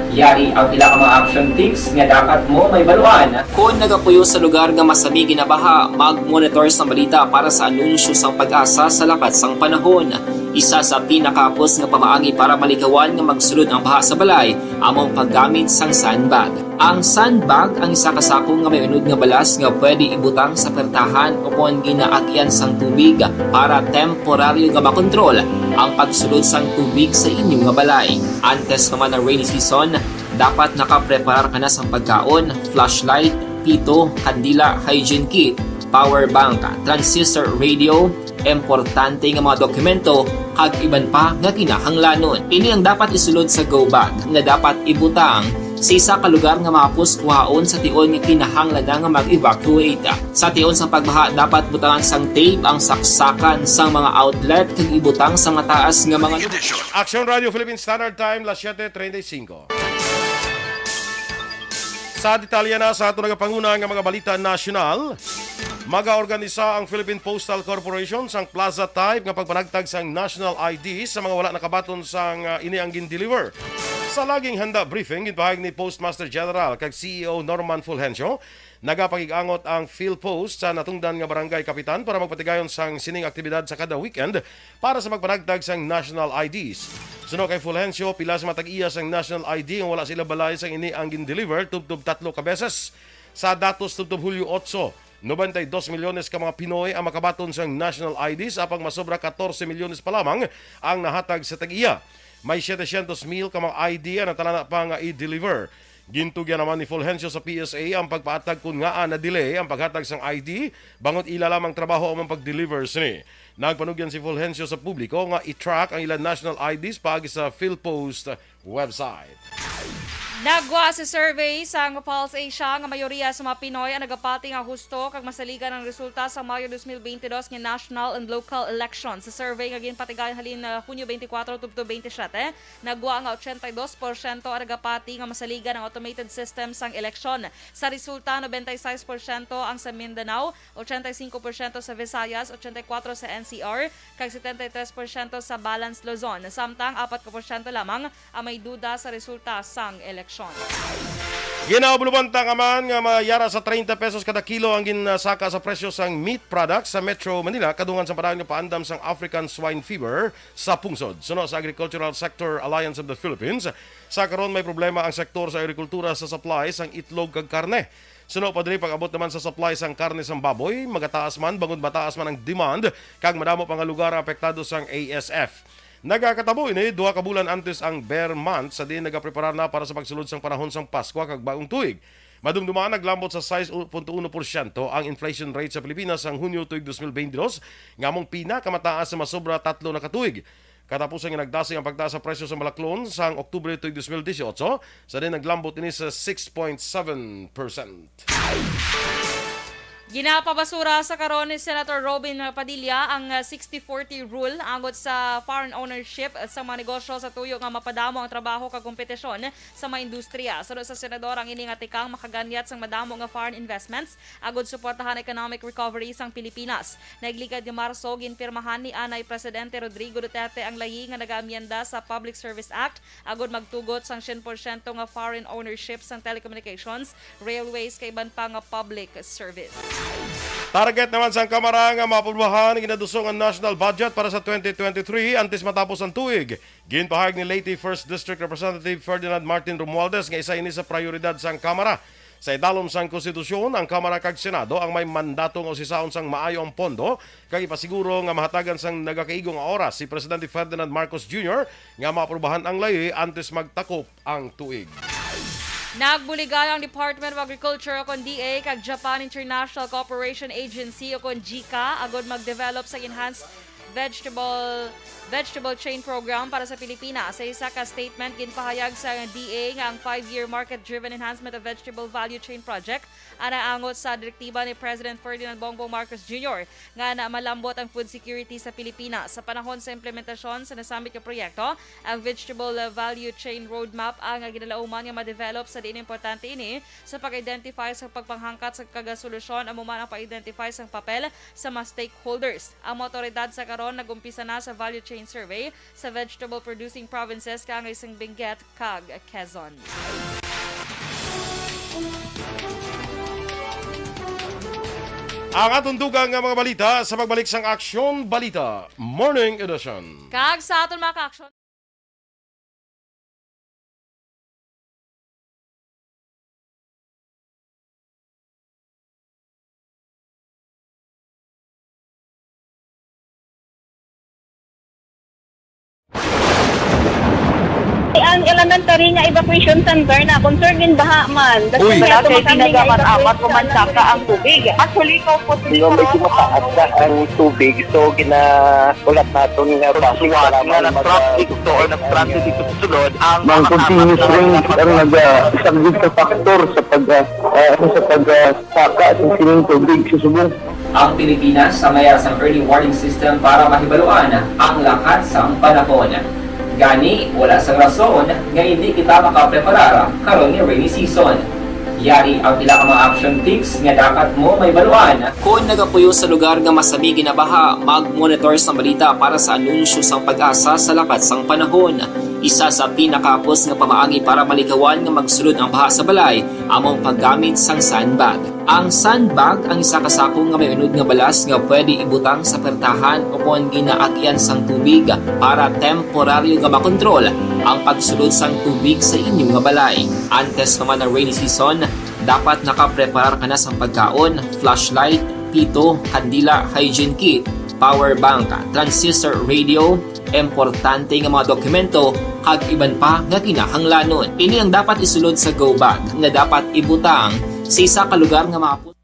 Yari ang pila ka mga action tips nga dapat mo mahibaluan. Kon nagapuyo sa lugar nga masami ginabaha, mag-monitor sang balita para sa anunsyo sang PAGASA sa lakat sang panahon. Isa sa pinakahapos nga pamaagi para malikawan nga magsulod ang baha sa balay amo ang paggamit sang sandbag. Ang sandbag ang isa ka sako nga may unod nga balas nga pwede ibutang sa pertahan o kon ginaagyan sang tubig para temporaryo nga makontrol ang pagsulod sang tubig sa inyo nga balay. Antes pa man ang rainy season, dapat nakapreparar ka na sang pagkaon, flashlight, pito, kandila, hygiene kit, power bank, transistor radio, importante nga mga dokumento, kag iban pa nga kinahanglanon. Ini ang dapat isulod sa go bag nga dapat ibutang sa isa ka lugar nga mahapos kuhaon sa tion nga kinahanglan na nga mag-evacuate. Sa tion sang pagbaha, dapat butangan sang tape ang saksakan sang mga outlet kag ibutang sa mataas nga mga lugar. Action Radio Philippine Standard Time, las siete treinta y cinco. Sa detalye na sa ato nagapanguna nga mga balita nasyonal, magaorganisa ang Philippine Postal Corporation sang plaza type nga pagpanagtag sang national I D sa mga wala nakabaton sang, ah, ini ang gin-deliver. Sa laging handa briefing, ginpahayag ni Postmaster General kag C E O Norman Fulgencio, nagapakig-angot ang PhilPost sa natungdan nga barangay kapitan para magpatigayon sang sining aktibidad sa kada weekend para sa pagpanagtag sang national I Ds. Suno kay Fulgencio, pila sa mga tag-iya sang national I D nga wala sa ila balay sang ini ang gin-deliver tubtob tatlo ka beses. Sa datos tubtob Hulyo otso, nobenta y dos milyones ka mga Pinoy ang makabaton sang national I Ds, apang masobra katorse milyones pa lamang ang nahatag sa tag-iya. May setecientos mil ka mga I D ang natalana pa nga i-deliver. Gintugyan naman ni Fulgencio sa P S A ang pagpaatag kon ngaa na-delay ang paghatag sang I D, bangod ila lamang trabaho ang pag-deliver sini. Nagpanugyan si Fulgencio sa publiko nga i-track ang ilang national I Ds paagi sa PhilPost website. Nagwa sa survey sang Pulse Asia nga mayoriya sa mga Pinoy ang nagapati nga husto kag masaligan ang resulta sa Mayo twenty twenty-two nga national and local elections. Sa survey nga ginpatigayon halin, ah, Hunyo twenty-four tubtob twenty-seven, nagwa nga eighty-two percent ang nagapati nga masaligan ang automated system sang eleksyon. Sa resulta, ninety-six percent ang sa Mindanao, eighty-five percent sa Visayas, eighty-four sa N C R, kag seventy-three percent sa Balance Luzon. Samtang apat ka porsyento lamang ang may duda sa resulta sang eleksyon. Ginaubluban ta nga man nga mayara sa treinta pesos kada kilo ang ginsaka sa presyo sang meat products sa Metro Manila kadungan sa padayon nga paandam sang African Swine Fever sa pungsod. Suno sa Agricultural Sector Alliance of the Philippines, sa karon may problema ang sektor sa agrikultura sa supply sang itlog kag karne. Suno pa diri, pag-abot naman sa supply sang karne sang baboy, magataas man bangod mataas man ang demand kag madamo pa nga lugar ang apektado sang A S F. Nagakatabo ini duha ka bulan antes ang bear month, sa diin nagapreparar na para sa pagsulod sang panahon sang Paskwa kag Bagong Tuig. Madumduman, naglambot sa sais punto uno porsyento ang inflation rate sa Pilipinas sang Hunyo tuig dos mil bente dos, nga among pinakamataas sa masobra tatlo na ka tuig. Katapusan nga nagdasig ang pagtaas sa presyo sa malaklon sang Oktubre tuig dos mil dieciocho, sa diin naglambot ini sa six point seven percent. Ginapabasura sa karon ni Senator Robin Padilla ang, ah, sixty forty rule angot sa foreign ownership sa mga negosyo sa tuyo nga mapadamo ang trabaho kag kompetisyon sa mga industriya. Suno sa senador, ang ini nga tikang makaganyat sang madamo nga foreign investments agod suportahan economic recovery sang Pilipinas. Nagligad nga Marso, ginpirmahan ni anay Presidente Rodrigo Duterte ang layi nga nagaamyenda sa Public Service Act agod magtugot sang cien porsyento nga foreign ownership sang telecommunications, railways, kag iban pa nga public service. Target naman sang Kamara nga maaprubahan ang ginadusong nga national budget para sa twenty twenty-three antes matapos ang tuig. Ginpahayag ni Leyte First District Representative Ferdinand Martin Romualdez nga isa ini sa prioridad sang Kamara. Sa idalom sang Konstitusyon, ang Kamara kag Senado ang may mandato nga usisaon sang maayo ang pondo kag ipasiguro nga mahatagan sang nagakaigo nga oras si Presidente Ferdinand Marcos Junior nga maaprubahan ang layi antes magtakop ang tuig. Nagbuligay ang Department of Agriculture, kon D A, kag Japan International Cooperation Agency, o kon JICA, agod mag-develop sa enhanced vegetable vegetable chain program para sa Pilipinas. Sa isa ka statement, ginpahayag sa D A nga ang five-year market-driven enhancement of vegetable value chain project ang naangot sa direktiba ni President Ferdinand Bongbong Marcos Junior nga na malambot ang food security sa Pilipinas. Sa panahon sa implementasyon sa nasambit nga proyekto, ang Vegetable Value Chain Roadmap ang ginalauman nga ma-develop, sa diin importante ini sa pag-identify sa pagpanghangkat sa kagasolusyon, amo man ang pag-identify sa papel sa mga stakeholders. Ang mga awtoridad sa karon nag-umpisa na sa value chain survey sa vegetable producing provinces kaangay sang Benguet kag Quezon. Ang atong dugang nga mga balita sa pagbalik sang Aksyon Balita Morning Edition. Kag sa aton mga ka-aksyon, Ang elementary nga evacuation center na concern in baha man. Uy. Wala kay tinaga man amat ko man saka ang tubig. Actually, ko po. Di ba, medyo mataas na ang tubig, so gina-, ulat naton nga traffic, nga na-traffic to or nag-transit dito sa sulod ang mga continuous rain ang nag-, ah, isa gid sa factor sa pag, ah, ah, ano, sa pag, ah, saka sa sining tubig sa subong. Ang Pilipinas sa mayar sang early warning system para mahibaluan ang lakat sang panahon. Gani, wala sang rason nga hindi kita makapreparar karon nga rainy season. Yari ang pila ka mga action tips nga dapat mo mahibaluan. Kon nagapuyo sa lugar nga masami ginabaha, mag-monitor sa balita para sa anunsyo sang PAGASA sa lakat sang panahon. Isa sa pinakahapos nga pamaagi para malikawan nga magsulod ang baha sa balay amo ang paggamit sang sandbag. Ang sandbag ang isa ka sako nga may unod nga balas nga pwede ibutang sa pertahan o kon ginaagyan sang tubig para temporaryo nga makontrol ang pagsulod sang tubig sa inyo nga balay. Antes pa man ang rainy season, dapat nakapreparar ka na sang pagkaon, flashlight, pito, kandila, hygiene kit, power bank, transistor radio, importante nga mga dokumento, kag iban pa nga kinahanglanon. Ini ang dapat isulod sa go bag nga dapat ibutang sa isa ka lugar nga maapos.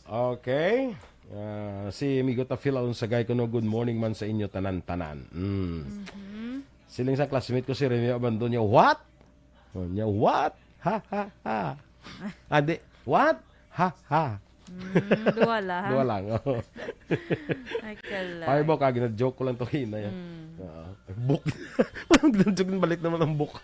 Okay. Ah, si Migo Tafil Alonsagay kuno, "Good morning man sa inyo tanan-tanan." Mm. Mhm. Siling sa classmate ko si Remy Abandonia, "What? Oh, niya, what? Ha, ha, ha. Ah, di. What? Ha, ha. Mm, duha lang. Duha lang, oh. Ay, kalay. Ay, bok, ah, gina-joke ko lang to, hinay, ah. Mm. Ah, bok. Parang gina-joke, balik naman ang bok.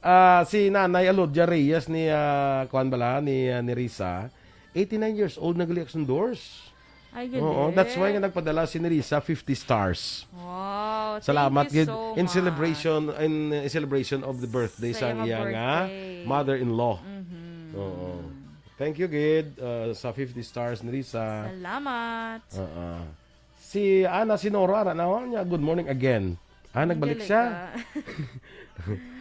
Ah, si Nanay Alodia Reyes ni, ah, kuwan bala, ni, ah, ni Risa, eighty-nine years old, nag-election doors. Ay, gid. Oo, that's why nga nagpadala si Nerissa fifty stars. Wow, thank you so much. Salamat gid in celebration, in, uh, celebration of the birthday sa iyang, uh, mother-in-law. Mhm. Oo. Thank you gid, uh, sa fifty stars, Nerissa. Salamat. Oo. Si Ana Sinoro, ara na, oh, niya, "Good morning again." Ah, nagbalik siya. Galing ka.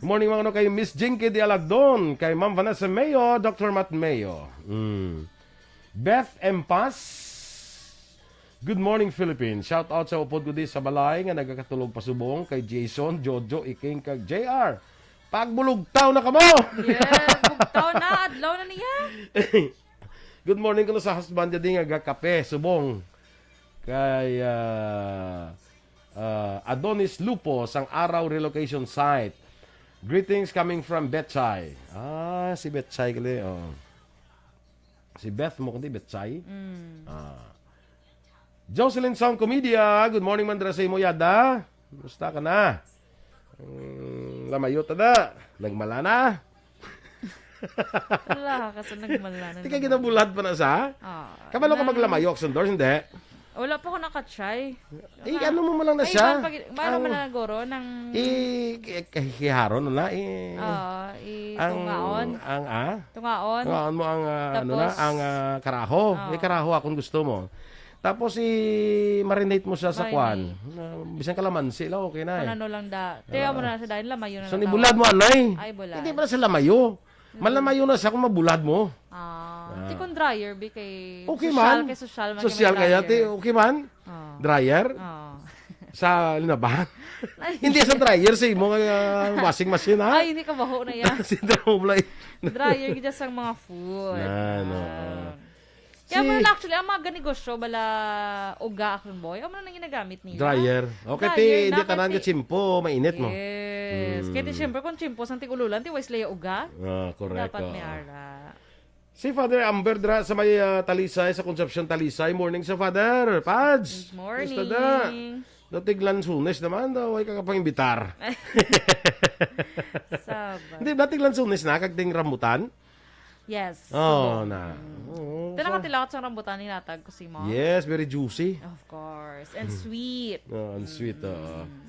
Morning, mga ano, kay Miss Jinky de Alagdon, kay Ma'am Vanessa Mayo, Doctor Matt Mayo. Mm. Beth M. Paz, "Good morning, Philippines. Shout out sa upod ko di sa balay nga nagakatulog pa subong kay Jason, Jojo, Iking, kag J R. Pagbulugtaw na kamo!" Yes, bugtaw na, adlaw na niya. Good morning kuno sa husband niya di nga gakape subong kay, ah, ah, Adonis Lupo sang Araw Relocation Site. "Greetings coming from Betchay." Ah, si Betchay gali, oh. Si Beth mo kundi Betchay. Mm. Ah. Jocelyn Song Comedia, "Good morning, Mandra, sa imo yada. Kumusta ka na?" Mm, lamayo ta da. Nagmala na. Wala ka sa nagmala na. Di ka naman. Ginabulad pa na sa? Ah, kabalo ka na- maglamayok, Sundor, hindi? Wala pa ko nakatry. Eh, ano mo man lang na siya? Ay, iban pag-, ano man na, guro, nang i-, i-, kahiharon na, i-, oo, ang, itungaon. Ang, ah? Tungaon. Tungaon mo ang, ah, ano na, tapos ang, ah, karaho. Oo. May karaho akong gusto mo. Tapos, i-marinate mo siya sa kwan. Marinate. Na, bisan kalamansi lang, okay na eh. Kung ano lang da. Kaya mo na sa dahil lamayo na. So, lang nibulad daw mo, anay? Ay, bulad. Hindi pa na sa lamayo. Mm. Malamayo na siya kung mabulad mo. Ah, ah. Ti kung dryer, bi, kay okay sosyal, man. Kay sosyal man, sosyal kay kaya, dryer. Ti, okay man? Ah. Dryer? Ah. Sa linabahan? Ay. Hindi sa dryer, sa imo nga, ah, washing machine, ha? Ay, hindi ka baho na yan. Si Dromblay. Dryer, gid sa mga food. Na, no. Ah. Kaya si mo na actually, ang mga ganegosyo, bala, uga, akon boy, ang mga nang ginagamit nila. Dryer. Okay, dryer ti, hindi na, tanan kay ka tsimpo, mainit mo. Yes. Mm. Kaya ti, siyempre, kung tsimpo, sang tig-ululan, ti, wais laya uga. Ah, correct, dapat may oo. Ara. Si Father Amber dra sa may, ah, Talisay, sa Concepcion, Talisay. Morning sa Father. Pads, good morning. Kumusta da? Datig Lansunes naman, daw, ay ka kapangimbitar. Sabay. Hindi, datig Lansunes na, kag ting rambutan? Yes. Oh, so, na. Mm. Oo, ito so, nakatilaw sa rambutan ni natag ko si Mom. Yes, very juicy. Of course. And sweet. Oh, and sweet, oo. Mm.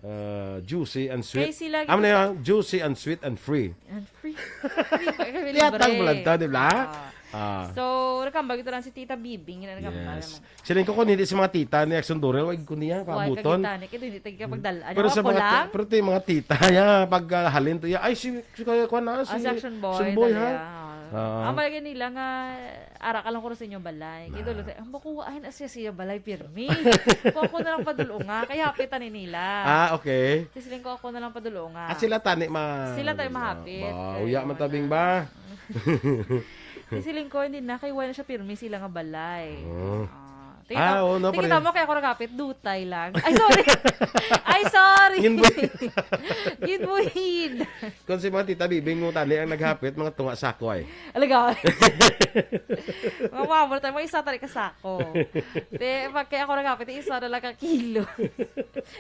Uh, juicy and sweet. Kay sila ano na gid yan? Juicy and sweet and free. And free. Free pa, kay libre. Yatang bulad to, di ba? Ah. Ah. So, nakambag ito lang si Tita Bibing, yun ang nakambag. Yes. Siling ko kung hindi sa mga tita ni Action Dorel, wag ko niya, wag pabuton. Kagitani, kaya hindi tayo kapagdalaan. Pero sa mga ti-, pero ti-, mga tita, ya, pag, ah, halin to, ya, ay, si, si, kaya ko na, ah, si, si Action Boy, Action Boy, ha? Ah. Ang malagay nila nga, ara ka lang ko sa inyong balay. Kaya dulo tayo, ang bakuha, ay, na siya, siya balay, pirmi. Kung ako na lang padulunga, kaya hapit ni nila. Ah, okay. Kasi siling ko ako na lang padulunga. At sila tani ma-, sila tayo mahapit. Ba, uya man tabing ba? Kay siling ko, hindi na, kay wala na siya pirmi sila nga balay. Oh. Ah, tingin ah, ta-, oo, no, tingin pare. Ta mo kaya ako naghapit, dutay lang. Ay, sorry. Ay, sorry. Ginbuhin. Ginbuhin. Kung si mga tita Bibing mo tani ang naghapit, mga tunga sako ay. Alaga. Mga mabor tayo, mga isa tali ka sako. Te, pag kaya ako naghapit, isa na lang ka kilo.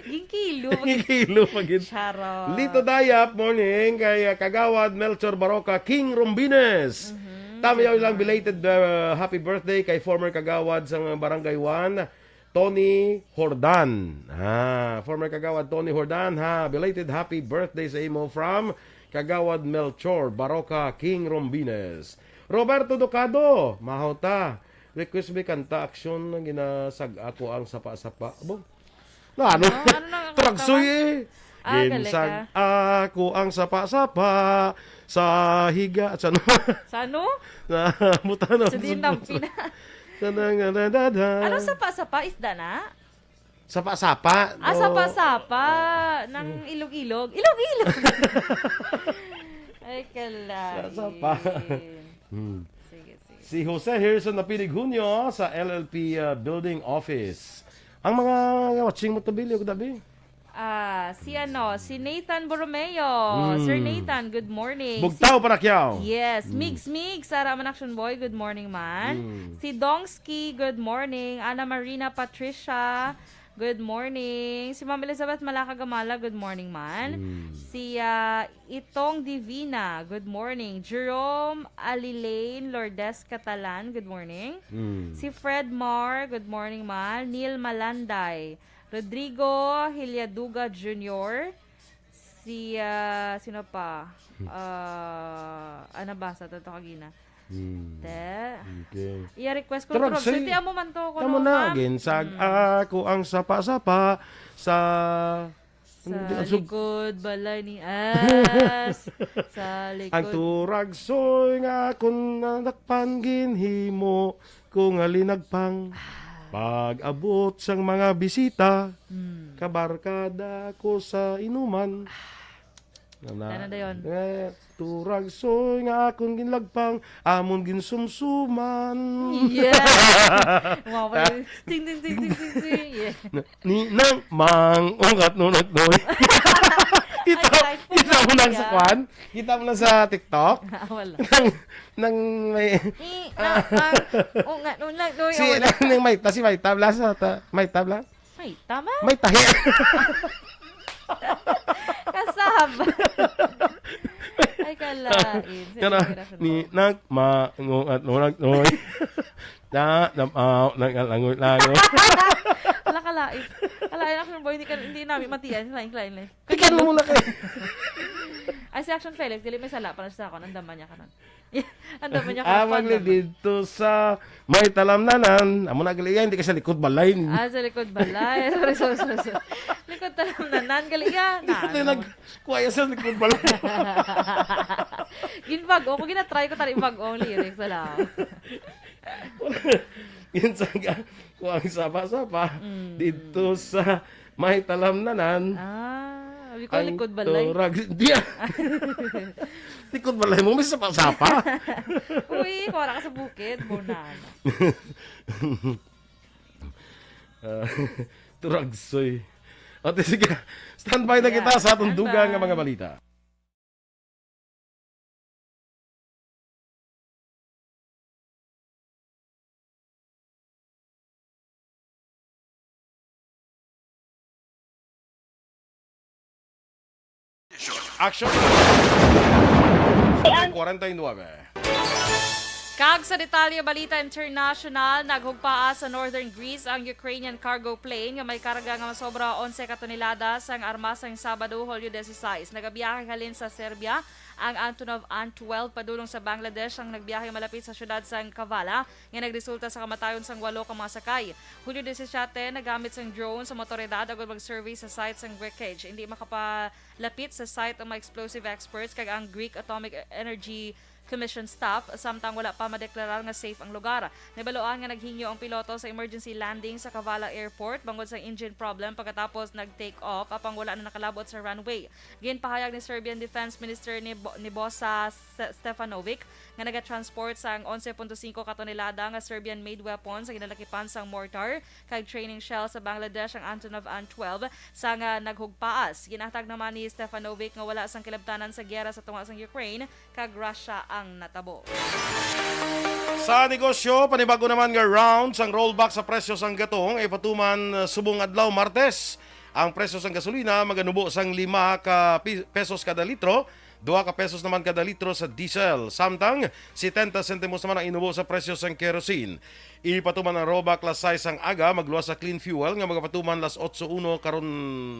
Ginkilo, pag- Ginkilo, pag- Charot. Lito Dayap, morning. Kay, uh, Kagawad Melchor Baroca, King Rombines. Mhm. Tamayaw lang belated, uh, happy birthday kay former Kagawad sa Barangay One, Tony Jordan. Ah, former Kagawad Tony Jordan, ha. Belated happy birthday sa imo from Kagawad Melchor Baroca, King Rombines. Roberto Ducado, mahawta. Request may kanta, aksyon, ginasag ako ang sapa-sapa. Abo, na, ano? No, ano na ang kanta, Tragsoy, man? Eh. Ah, galing ka. Ginsag ako ang sapa-sapa sa higa. Sa ano? Sa ano? Sa butano. Sa dinampi na. Sa nang, da, da, da. Ano sapa-sapa? Isda na? Sapa-sapa. Ah, no. Sapa-sapa. Nang ilog-ilog. Ilog-ilog! Ay, kalain. Sapa-sapa. Hmm. Sige, sige. Si Jose Harrison Napinig Junio sa L L P, uh, Building Office. Ang mga watching mo to, Billy, og dabi? Ah, si ano, si Nathan Borromeo. Mm. Sir Nathan, good morning. Bugtaw Si pa na Kiyaw. Yes, Mm. Migs Migs, Sara man Action Boy, good morning man. Mm. Si Dongsky, good morning. Ana Marina Patricia, good morning. Si Ma'am Elizabeth Malaka Gamala, good morning man. Mm. Si, ah, Itong Divina, good morning. Jerome Alilane Lourdes Catalan, good morning. Mm. Si Fred Mar, good morning man. Neil Malanday, Rodrigo Hilyaduga Junior, si, ah, sino pa? Hmm. Ah, ano ba sa to kagina? Hmm. Te. Okay. Iya request ko, Turag, Turag, say, say, ti amo man to, tamo kuno, na, ma'am. Ginsag Hmm. ako ang sapa-sapa sa Sa Hindi, ang sug- likod balay ni As. Sa likod. Ang turagsoy nga akon nadakpan, ginhimo ko nga linagpang. Ah. Pag-abot sang mga bisita, Hmm. kabarkada ko sa inuman. Ano na? Ano dayon? Eh, turagsoy nga akon ginlagpang, amon ginsumsuman. Yeah. Wow, ting, ting, ting, ting, ting, ting. Yeah. Ni nang mang ungat nunat noy. Kita, Ay, ay, kita mo lang sa yeah. kwan? Kita mo lang sa TikTok? Ah, wala. Nang, nang may Ni Ah. nang mang ungat nunat noy. Si, Oh, wala. nang may, ta, si may tabla sa ta, may tabla? May tama? May tahi. Kasab. Ay, kalain. Sige, Kana, sige, sige. ni, nag, ma, ngungat, ngungat, ngungat. Na, na, ah, nag, langoy, langoy. Wala, kalain. Kalain, Action Boy, hindi ka, hindi namin matiyan. Lain, lain, lain. Ikaw mo na kayo. Ay, si Action Felix, dili may sala para sa ako. Ang daman niya kanan. Ang daman niya Ah, kanan. Ang magli daman. dito sa may talamnanan. Amo na gali, hindi ka sa likod balay. Ah, sa likod balay. Sorry, sorry, sorry, sorry. Likod talamnanan, gali ya. Hindi ka Ano? nagkuha sa likod balay. Ginbag-o ko, ginatry ko tali bag-o ang lyrics, wala. Yun sa ga-, kuha ang sapa-sapa Mm. dito sa may talamnanan. Ah, sabi ko, Ang likod balay. turag-, di ah. Likod balay mo, may sapa-sapa. Uy, kung wala ka sa bukid, Bonana. Ah, turagsoy. Ate, sige. Standby na Yeah. kita sa atong Standby. dugang nga mga balita. Action. Kwarenta y nuebe. Kag sa detalye, balita international, naghugpaa sa northern Greece ang Ukrainian cargo plane nga may karga nga masobra onse ka tonelada sang armas sang Sabado, Hulyo disisais. Nagabiyahe halin sa Serbia ang Antonov An twelve padulong sa Bangladesh ang nagbiyahe malapit sa siyudad sang Kavala, nga nagresulta sa kamatayon sang walo ka mga sakay. Hulyo disisiete, nagamit sang drone sa mga awtoridad agud mag-survey sa site sang wreckage. Hindi makapalapit sa site ang mga explosive experts kag ang Greek Atomic Energy Commission staff, samtang wala pa madeklarar nga safe ang lugar. Nabaluan nga naghingyo ang piloto sa emergency landing sa Kavala Airport bangod sa engine problem pagkatapos nag-take off, apang wala na nakalabot sa runway. Ginpahayag ni Serbian Defense Minister ni Bo-, ni Bosa Se-, Stefanovic nga nagatransport sang onse punto singko ka tonelada nga Serbian-made weapon sa ginalakipan sang mortar kag training shell sa Bangladesh ang Antonov An twelve, sang, ah, naghugpaas. Ginhatag naman ni Stefanovic nga wala sang kilabtanan sa giyera sa tunga sang Ukraine kag Russia ang natabo. Sa negosyo, panibago naman nga round sang rollback sa presyo sang gatong ipatuman, uh, subong adlaw, Martes. Ang presyo sang gasolina maganubo sang lima ka pi-, pesos kada litro, dua ka pesos naman kada litro sa diesel, samtang setenta sentimos naman ang inubo sa presyo sang kerosene. Ipatuman ang rollback las sais sang aga, magluwas sa clean fuel nga magapatuman las otso uno karon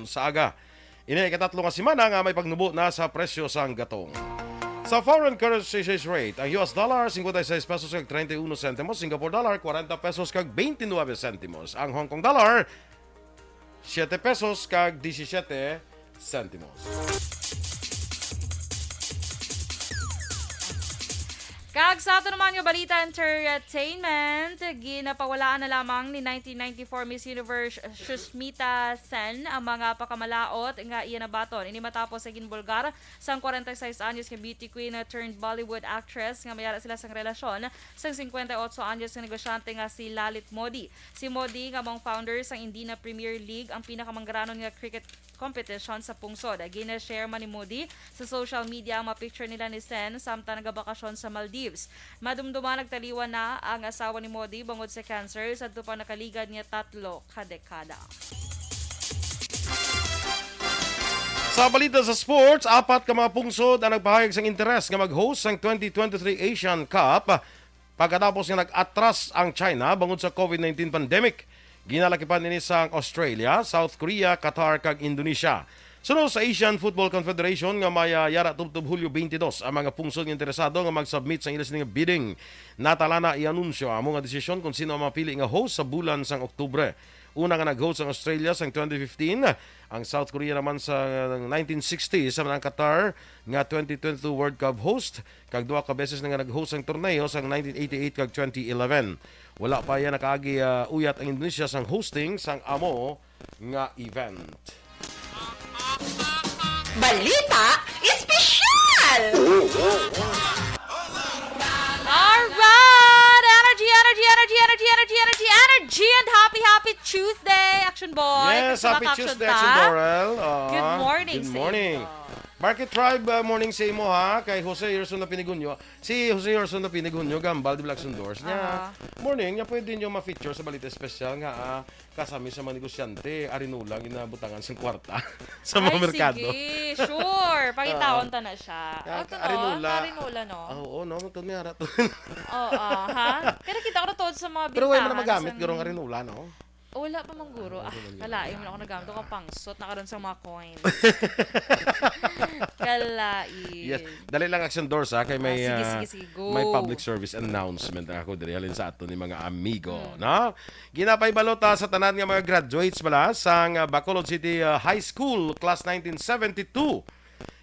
sa aga. Ini ang ikatatlo nga semana nga may pagnubo na sa presyo sang gatong. Sa foreign currency exchange rate, ang U S dollar, cincuenta y seis pesos kag treinta y uno centimos, Singapore dollar, cuarenta pesos kag veintinueve centimos, ang Hong Kong dollar, siete pesos kag diecisiete centimos. Kag sa ato naman nga balita, entertainment, ginapawalaan na lamang ni nineteen ninety-four Miss Universe Shushmita Sen ang mga pakamalaot nga iya nabaton. Ini matapos sa ginbulgar sang forty-six anyos nga beauty queen turned Bollywood actress nga may ara sila sang relasyon sang fifty-eight anyos nga negosyante nga si Lalit Modi. Si Modi nga mao ang founder sang Indian Premier League, ang pinakamangaranon nga cricket competition sa pungsod. Gina-share man ni Modi sa social media ang mga picture nila ni Sen samtang nagabakasyon sa Maldives. Madumduman nagtaliwan na ang asawa ni Modi bangod sa cancer sadto pa nakaligad niya tatlo ka dekada. Sa balita sa sports, apat ka mga pungsod ang nagpahayag sang interes nga mag-host sang twenty twenty-three Asian Cup pagkatapos nga nag-atras ang China bangod sa COVID nineteen pandemic. Ginalakipan ini sang Australia, South Korea, Qatar, kag Indonesia. Suno sa Asian Football Confederation nga may, ah, yara tubtob Hulyo twenty-two, ang mga pungsod nga interesado nga mag-submit sang ila sini nga bidding. Natala na i-anunsyo amo nga desisyon kung sino ang mapili nga host sa bulan sang Oktubre. Una nga nag-host ang Australia sang twenty fifteen, ang South Korea naman sa nineteen sixty, sa ang Qatar nga twenty twenty-two World Cup host, kag duha ka beses na nga nag-host ang torneo sang nineteen eighty-eight kag twenty eleven. Wala pa iya nakaagi, ah, uyat ang Indonesia sang hosting sang amo nga event. Balita Espesyal! Alright! Energy, energy, energy, energy, energy, energy, energy, and happy, happy Tuesday, Action Boy! Yes, Kumusta happy ka, Action Tuesday, Ta? Action Dorel. Ah, Good morning good sa morning. Inyo. Market Tribe, ah, morning sa imo, ha, kay Jose Yerson na Pinigunyo. Si Jose Yerson na Pinigunyo, gambal, di ba, Action Doors niya. Aha. Morning, nga pwede nyo ma-feature sa Balita Espesyal nga, ah, kasami sa mga negosyante, arinola, ginabutangan sa kwarta sa mga Ay, merkado. Sige, sure. Pangitaon Ah. ta na siya. Kaya Ato, no? Arinola. Arinola, no? Ah, oo, no? Magkano may ara to? Oo, ha? Kaya nakita ko na to sa mga Pero wala mo na bintangan magamit, sa gurong arinola, no? Oh, wala pa man guro. Ah, Ah, wala man kalain guro. mo na ako nagamit. Ako pangsot na karon sa mga coins. Kalain. Yes. Dali lang, Action Doors, ha? Kay may, Ah, sige, ah, sige, sige. Go. may public service announcement na ako diri halin sa ato ni mga amigo, Hmm. no? Ginapahibalo ta sa tanan nga mga graduates bala sang, ah, Bacolod City, ah, High School Class nineteen seventy-two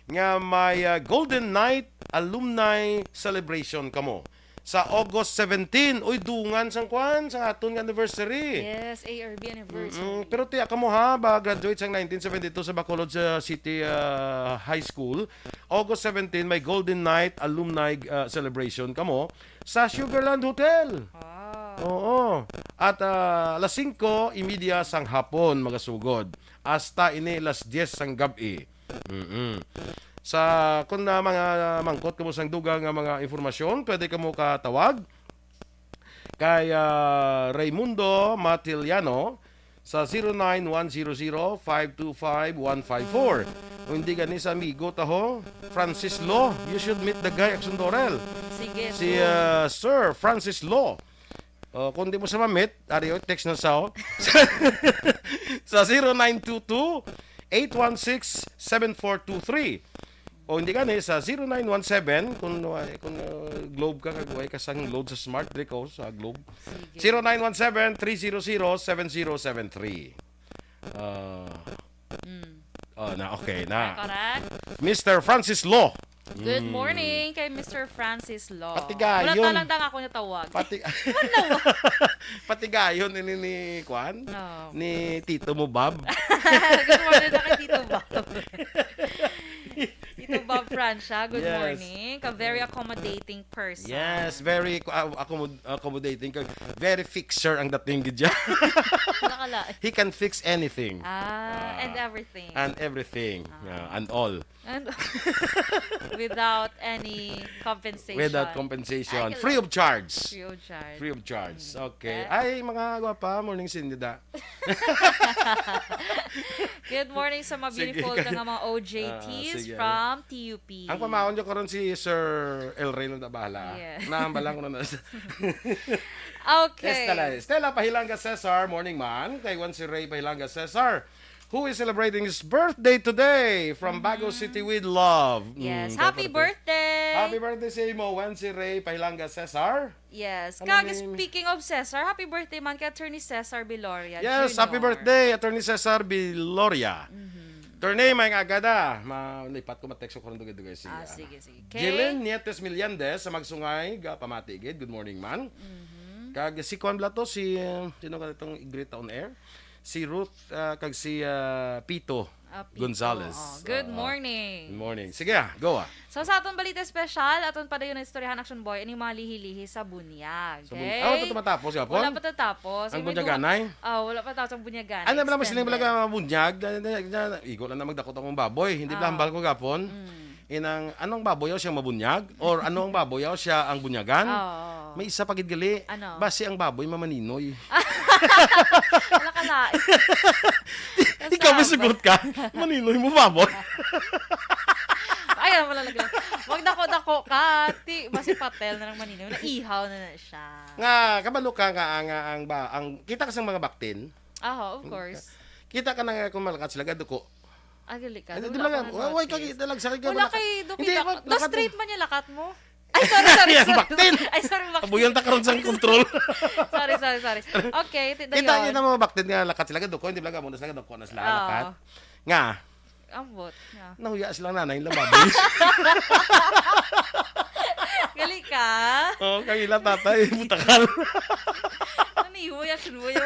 nga may, ah, Golden Night Alumni Celebration kamo sa August seventeen. Uy, dungan sang kwan, sang aton nga anniversary. Yes, A R B anniversary. Mm-mm. Pero tiya kamo ha, ba graduate sang nineteen seventy-two sa Bacolod sa City, ah, High School. August seventeen, may Golden Night Alumni, ah, Celebration kamo sa Sugarland Hotel. Wow. Oo. At, ah, alas singko y media sang hapon magasugod hasta ini alas dyes sang gab-i. Mm-mm. Sa, kung na mga mangkot kamo sang dugang nga mga informasyon, pwede kamo katawag kay, ah, Raymundo Matiliano sa zero nine one zero zero five two five one five four. O hindi gani sa amigo taho, Francis Law. You should meet the guy, Action Dorel. Sige, Si, sir. ah, Sir Francis Law. Oh, kung di mo siya ma-meet, ari, oh, text na sa, oh. Sa zero nine two two, eight one six, seven four two three. O hindi gani, sa zero nine one seven, kung, uh, kung, uh, Globe ka, kag way ka sang load sa Smart, diri ko sa Globe. Sige. Zero nine one seven, three zero zero, seven zero seven three. Ah, Mm. oh, na, okay na. Correct. Mister Francis Law. Good Mm. morning kay Mister Francis Law. Patigayon. Wala talang dang ako natawag. Pati-, Wala. Patigayon ini ni, kwan? Oh. Ni Tito mo, Bob. Good morning na kay Tito Bob. Tito Bob Francia, good Yes. morning. Ka very accommodating person. Yes, very, uh, accommod-, accommodating. Kag very fixer ang dating gid dyan. Nakala. He can fix anything. Ah, Ah. and everything. And everything. Ah. Yeah, and all. And without any compensation. Without compensation. Ay, Free of charge. Free of charge. Free of charge. Mm. Okay. Eh? Ay, mga gwapa, morning, Cindy da. Good morning sa mga Sige, beautiful kay-, na nga mga O J Ts ah, sige. from T U P. Ang pamaon nyo karon si Sir El Rey lang na bahala. Yeah. Naambal lang ko na na. Okay. Stella, Stella Pahilanga Cesar, morning man. Kay Juan si Ray Pahilanga Cesar, who is celebrating his birthday today from Bago Mm. City with love. Yes. Mm, Happy birthday. Happy birthday sa imo, Juan si Ray Pahilanga Cesar. Yes. Ano Kag name? Speaking of Cesar, happy birthday man kay Attorney Cesar Biloria Yes, happy Junior. birthday, Attorney Cesar Biloria. Mhm. Attorney, may nga agada. Malipat ko, ma-text ko karon dugay-dugay siya. Ah, sige, sige. Okay. Jilin Nietes Millendez sa Magsungay, ga pamati gid. Good morning, man. Mhm. Kag si Kwan Blato, si, uh, sino ka itong i-greet on air? Si Ruth, ah, kag si, ah, Pito Ah, Pito. Gonzales. Oh, good Ah, morning. Good morning. Sige, ah, go ah. So sa aton balita special, aton padayon na istoryahan, Action Boy, ining mga lihi-lihi sa bunyag. Sa bun- Okay? Ah, wala pa tumatapos, Japon? Wala pa tatapos. Ang May bunyaganay? duha- Ah, wala pa tapos ang bunyaganay. Ano naman sila Extended. Mga bunyag? Na, na, na, na, igo lang na magdakot akong baboy. Hindi Ah. ba hambal ko gapon? Mm. Inang, anong baboy yaw siyang mabunyag? Or ano ang baboy yaw siya ang bunyagan? Oo. May isa pa gid gali. Ano? Basi ang baboy mamaninoy. Wala ka lain. Ikaw may Kasama. sugot ka? Maninoy mo baboy? Ay, ano pala lagi. Magdako-dako ka. Ti, basi patel na ng maninoy. Naihaw na na siya. Nga, kabalo ka nga, nga ang ba, ang kita ka sa mga baktin. Aha, of course. Kita ka na nga kung malakat sila, gaduko. Ah, gali ka. Hindi, Wala di ba lang, akong wala, wala, notice. kita lang sa Wala kay Duki Hindi, Dak-, ma-, do lakat straight mo. Man niya lakat mo? Ay, sorry, sorry, Yan, sorry. Baktin. Ay, sorry, Baktin. Kabuyan ta karon sa control. Sorry, sorry, sorry. Okay, ti-, Kita dayon. niyo na mga baktin nga lakat sila, gaduko, hindi ba lang muna sila, gaduko na sila, Oo. lakat. Nga, Ambot. Nga. nahuya silang nanay nila baboy. Gali ka. Oh, kagila tatay, butakal. Ano ni, huya, sun, huya.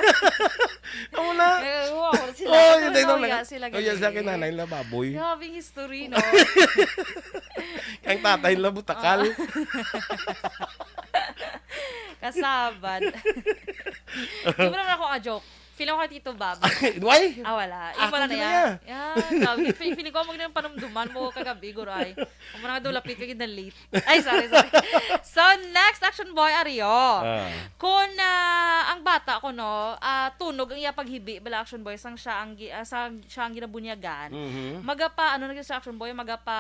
Amo na. Eh, huwa ko sila. Oh, Ano yun, na, yun, huya yun. sila, Oh, yes, gali. Sa nanay nila baboy. Grabe history, no? Ang tatay nila butakal. Kasabad. Di mo naman ako a-joke. Feeling ko kay Tito Bob. Why? Ah, wala. Ako Imo na na na yan. yan. Yan. Grabe. Fe-, feeling ko mo nang panumduman mo kagabi, guray. Amo na nga daw lapit ka gid na late. Ay, sorry, sorry. So, next, Action Boy, Ario. Ah. Kung ah, ang bata ko, no, ah, tunog ang iya paghibi, bala, Action Boy, sang siya ang, gi- ah, sang siya ang ginabunyagan. Mhm. Magapa, ano na sa Action Boy, magapa,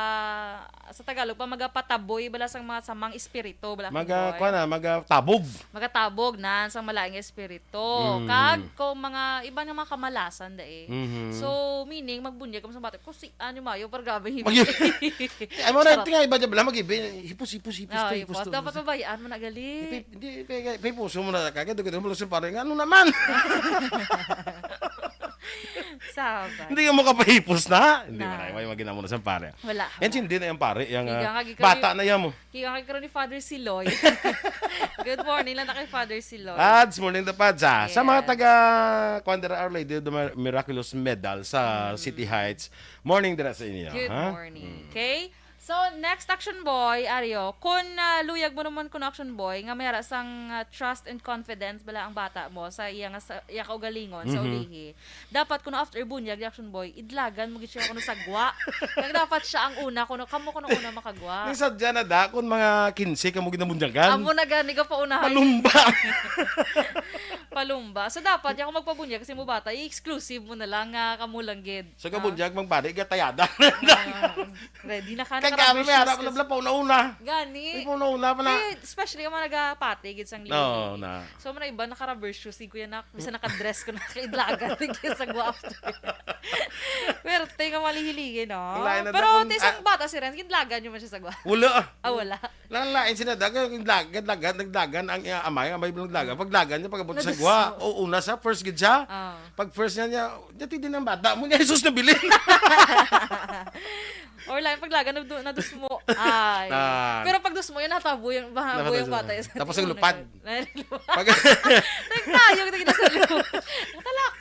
sa Tagalog pa, magapataboy, bala, sang mga samang espiritu, bala, Action Maga, Boy. Kuha na, magatabog. Magatabog na sang malaing espiritu. Mm. Kag kung mga iba nga mga kamalasan, dai. Mhm. So, meaning, magbunyag kamo sa bata. Kung si, ano, mayo, pero grabe, hibi. Mag-, Ay, mo na, Charot. tingnan, iba dyan, bala, mag-ibi. Hipos, hipos, hipos, Ah, to, hipos. hipos, to. Dapat mabayaan mo na gali. Ipi-, Hindi, ipi-, ipi-, ipipuso mo na ka. Kaya dugi mo sa pare nga, ano naman? Sabay. Hindi ka makapahipos na? Hindi Na. mo na, may magina mo na sa pare. Wala. Yan, hindi na yung pare. Yung Higa ah, nga, gikan bata yung- na yan mo. Kaya kay karon ni Father Siloy. Good morning lang na kay Father Siloy. Pads, morning the Pads. Ah. Sa mga Yes. taga, kuwan dira, Our Lady of the Mir-, Miraculous Medal sa Mm. City Heights, morning dira sa inyo. Good Ha? morning. Mm. Okay? So, next, Action Boy, Ario, kung ah, luyag mo naman kung Action Boy, nga may ara sang ah, trust and confidence bala ang bata mo sa iya nga sa, iya kaugalingon, sa Mhm. ulihi. Dapat kung after bunyag, Action Boy, idlagan mo gid siya kuno sa gwa. Kag dapat siya ang una, kuno, kamo kuno una makagwa. Ni sadya na da, kung mga kinse ka mo ginabunyagan, Amo na gani ka paunahan. malumba. Palumba. So, dapat, yung magpabunyag kasi mo bata, i-exclusive mo na lang nga kamo lang gid. So, kabunyag, mang pare, gatayada. Ah, ready na ka, Kaya kami may harap na naka-rubber shoes bla, pauna-una. ka. Gani. May pauna-una pa na. Eh, especially yung mga nagapati, gid sang lihi. No, na. So, mga iba, naka-rubber shoes, di ko yan na, bisa naka-dress ko na, kaidlagan, di ko sa gwa after. Pwerte nga malihi-lihi, no? Ang lain na Pero, dakon, ti, isang ah, bata si Renz, gidlagan nyo man siya sa gwa. Wala. Ah, wala. Lang lain sila dagan, dagan, nagdagan ang iya amay, amay lang dagan. Pagdagan niya, pagabot sa Nadusmo. gwa. O, una sa, first gid siya. Ah. Pag first niya niya, dati din ang bata mo niya, Jesus na bilin. Or lang, paglagan, nadu- nadusmo. Ay. Ah. Pero pag dusmo, yun, natabo yung, bahabo yung Natabo. bata. Tapos ang lupad. Nalupad. Pag Nagtayo, nagina sa lupad. Matalak.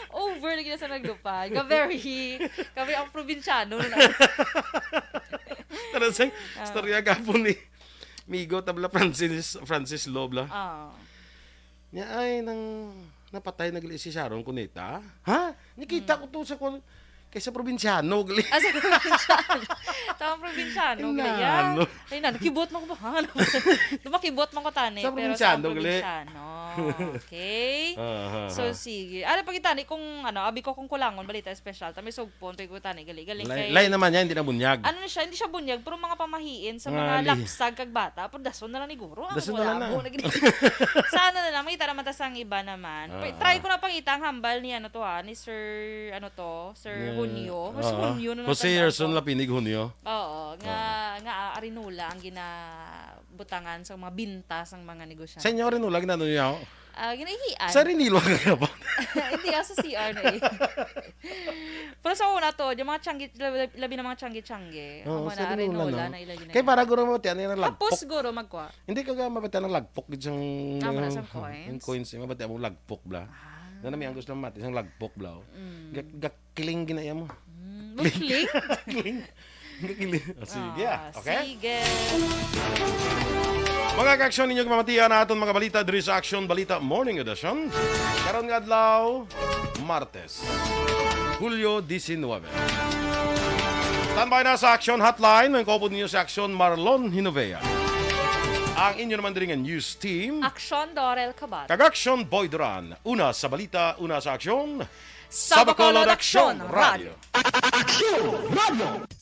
Over, nagina sa naglupad. Ka very, kami ang probinsyano. No? Tara sa Ah. istorya gapon ni Migo Tabla Francis, Francis Lobla. Ah. Niya ay nang napatay na gali si Sharon Cuneta. Ha? Nakita ko to sa kon kay sa probinsyano gali. Ah, sa probinsyano. Tama, probinsyano. Ay, Gali, na, ya. ano? Ay, na, nakibot mo ko ba? Ano? Tumakibot mo ko, tani. Sa Pero probinsyano, sa gali. Probinsyano. Okay? Aha, aha. So, sige. Ano, pag itani, kung ano, abi ko kung kulangon, balita special, tami sugpon, pag ko tani, gali, gali. Lay, Kay, lay naman yan, hindi na bunyag. Ano na siya? Hindi siya bunyag, pero mga pamahiin sa Nga, mga li. lapsag kag bata, pero dason na lang ni guro. Ang Dason na lang malabo na. na gid. Sa ano na lang, makita naman ta sang iba naman. Pa- Ah. Try ko na pangita ang hambal ni ano to ha, ni Sir, ano to, Sir Ni- Junio. Mas Oo. Junio na Jose natandaan Gerson ko. Lapinig Junio. Oo, nga, nga ah, Arinola ang gina butangan sa mga binta sang mga negosyante. Sa inyo rin, wala ginano niya ako. Ah, ginahihian. Sa rin, nilo ka ba? Hindi, ah, sa C R na eh. Pero sa una to, yung mga tiyanggi, labi, labi na mga tiyanggi-tiyanggi. Oo, Amo sa na, rin arin wala, wala no? Na ila yun. Kaya para guro mo, tiyan yung Hapos lagpok. Guro magkwa. Hindi ka ga mabati ang lagpok gid sang Ah, wala yung- sang coins? Yung coins, yung mabati ang lagpok bla. Ah. Na nami ang gusto mati sang lagpok bla. Mm. Gak- Gakiling ginaya mo. Mm. Kiling? Gakiling. Gakiling. Oh, sige, ah, okay? Sige. Mga ka-aksyon, ninyo gimamatian na aton mga balita diri sa Aksyon Balita Morning Edition. Karon nga adlaw, Martes, Hulyo diecinuebe. Standby na sa Aksyon Hotline, ang kaupod ninyo sa Aksyon, Marlon Hinovea. Ang inyo naman diri nga news team, Aksyon Dorel Kabat. kag Aksyon Boy Duran. Una sa balita, una sa aksyon. Sa Bacolod Aksyon Radio. Aksyon Radio.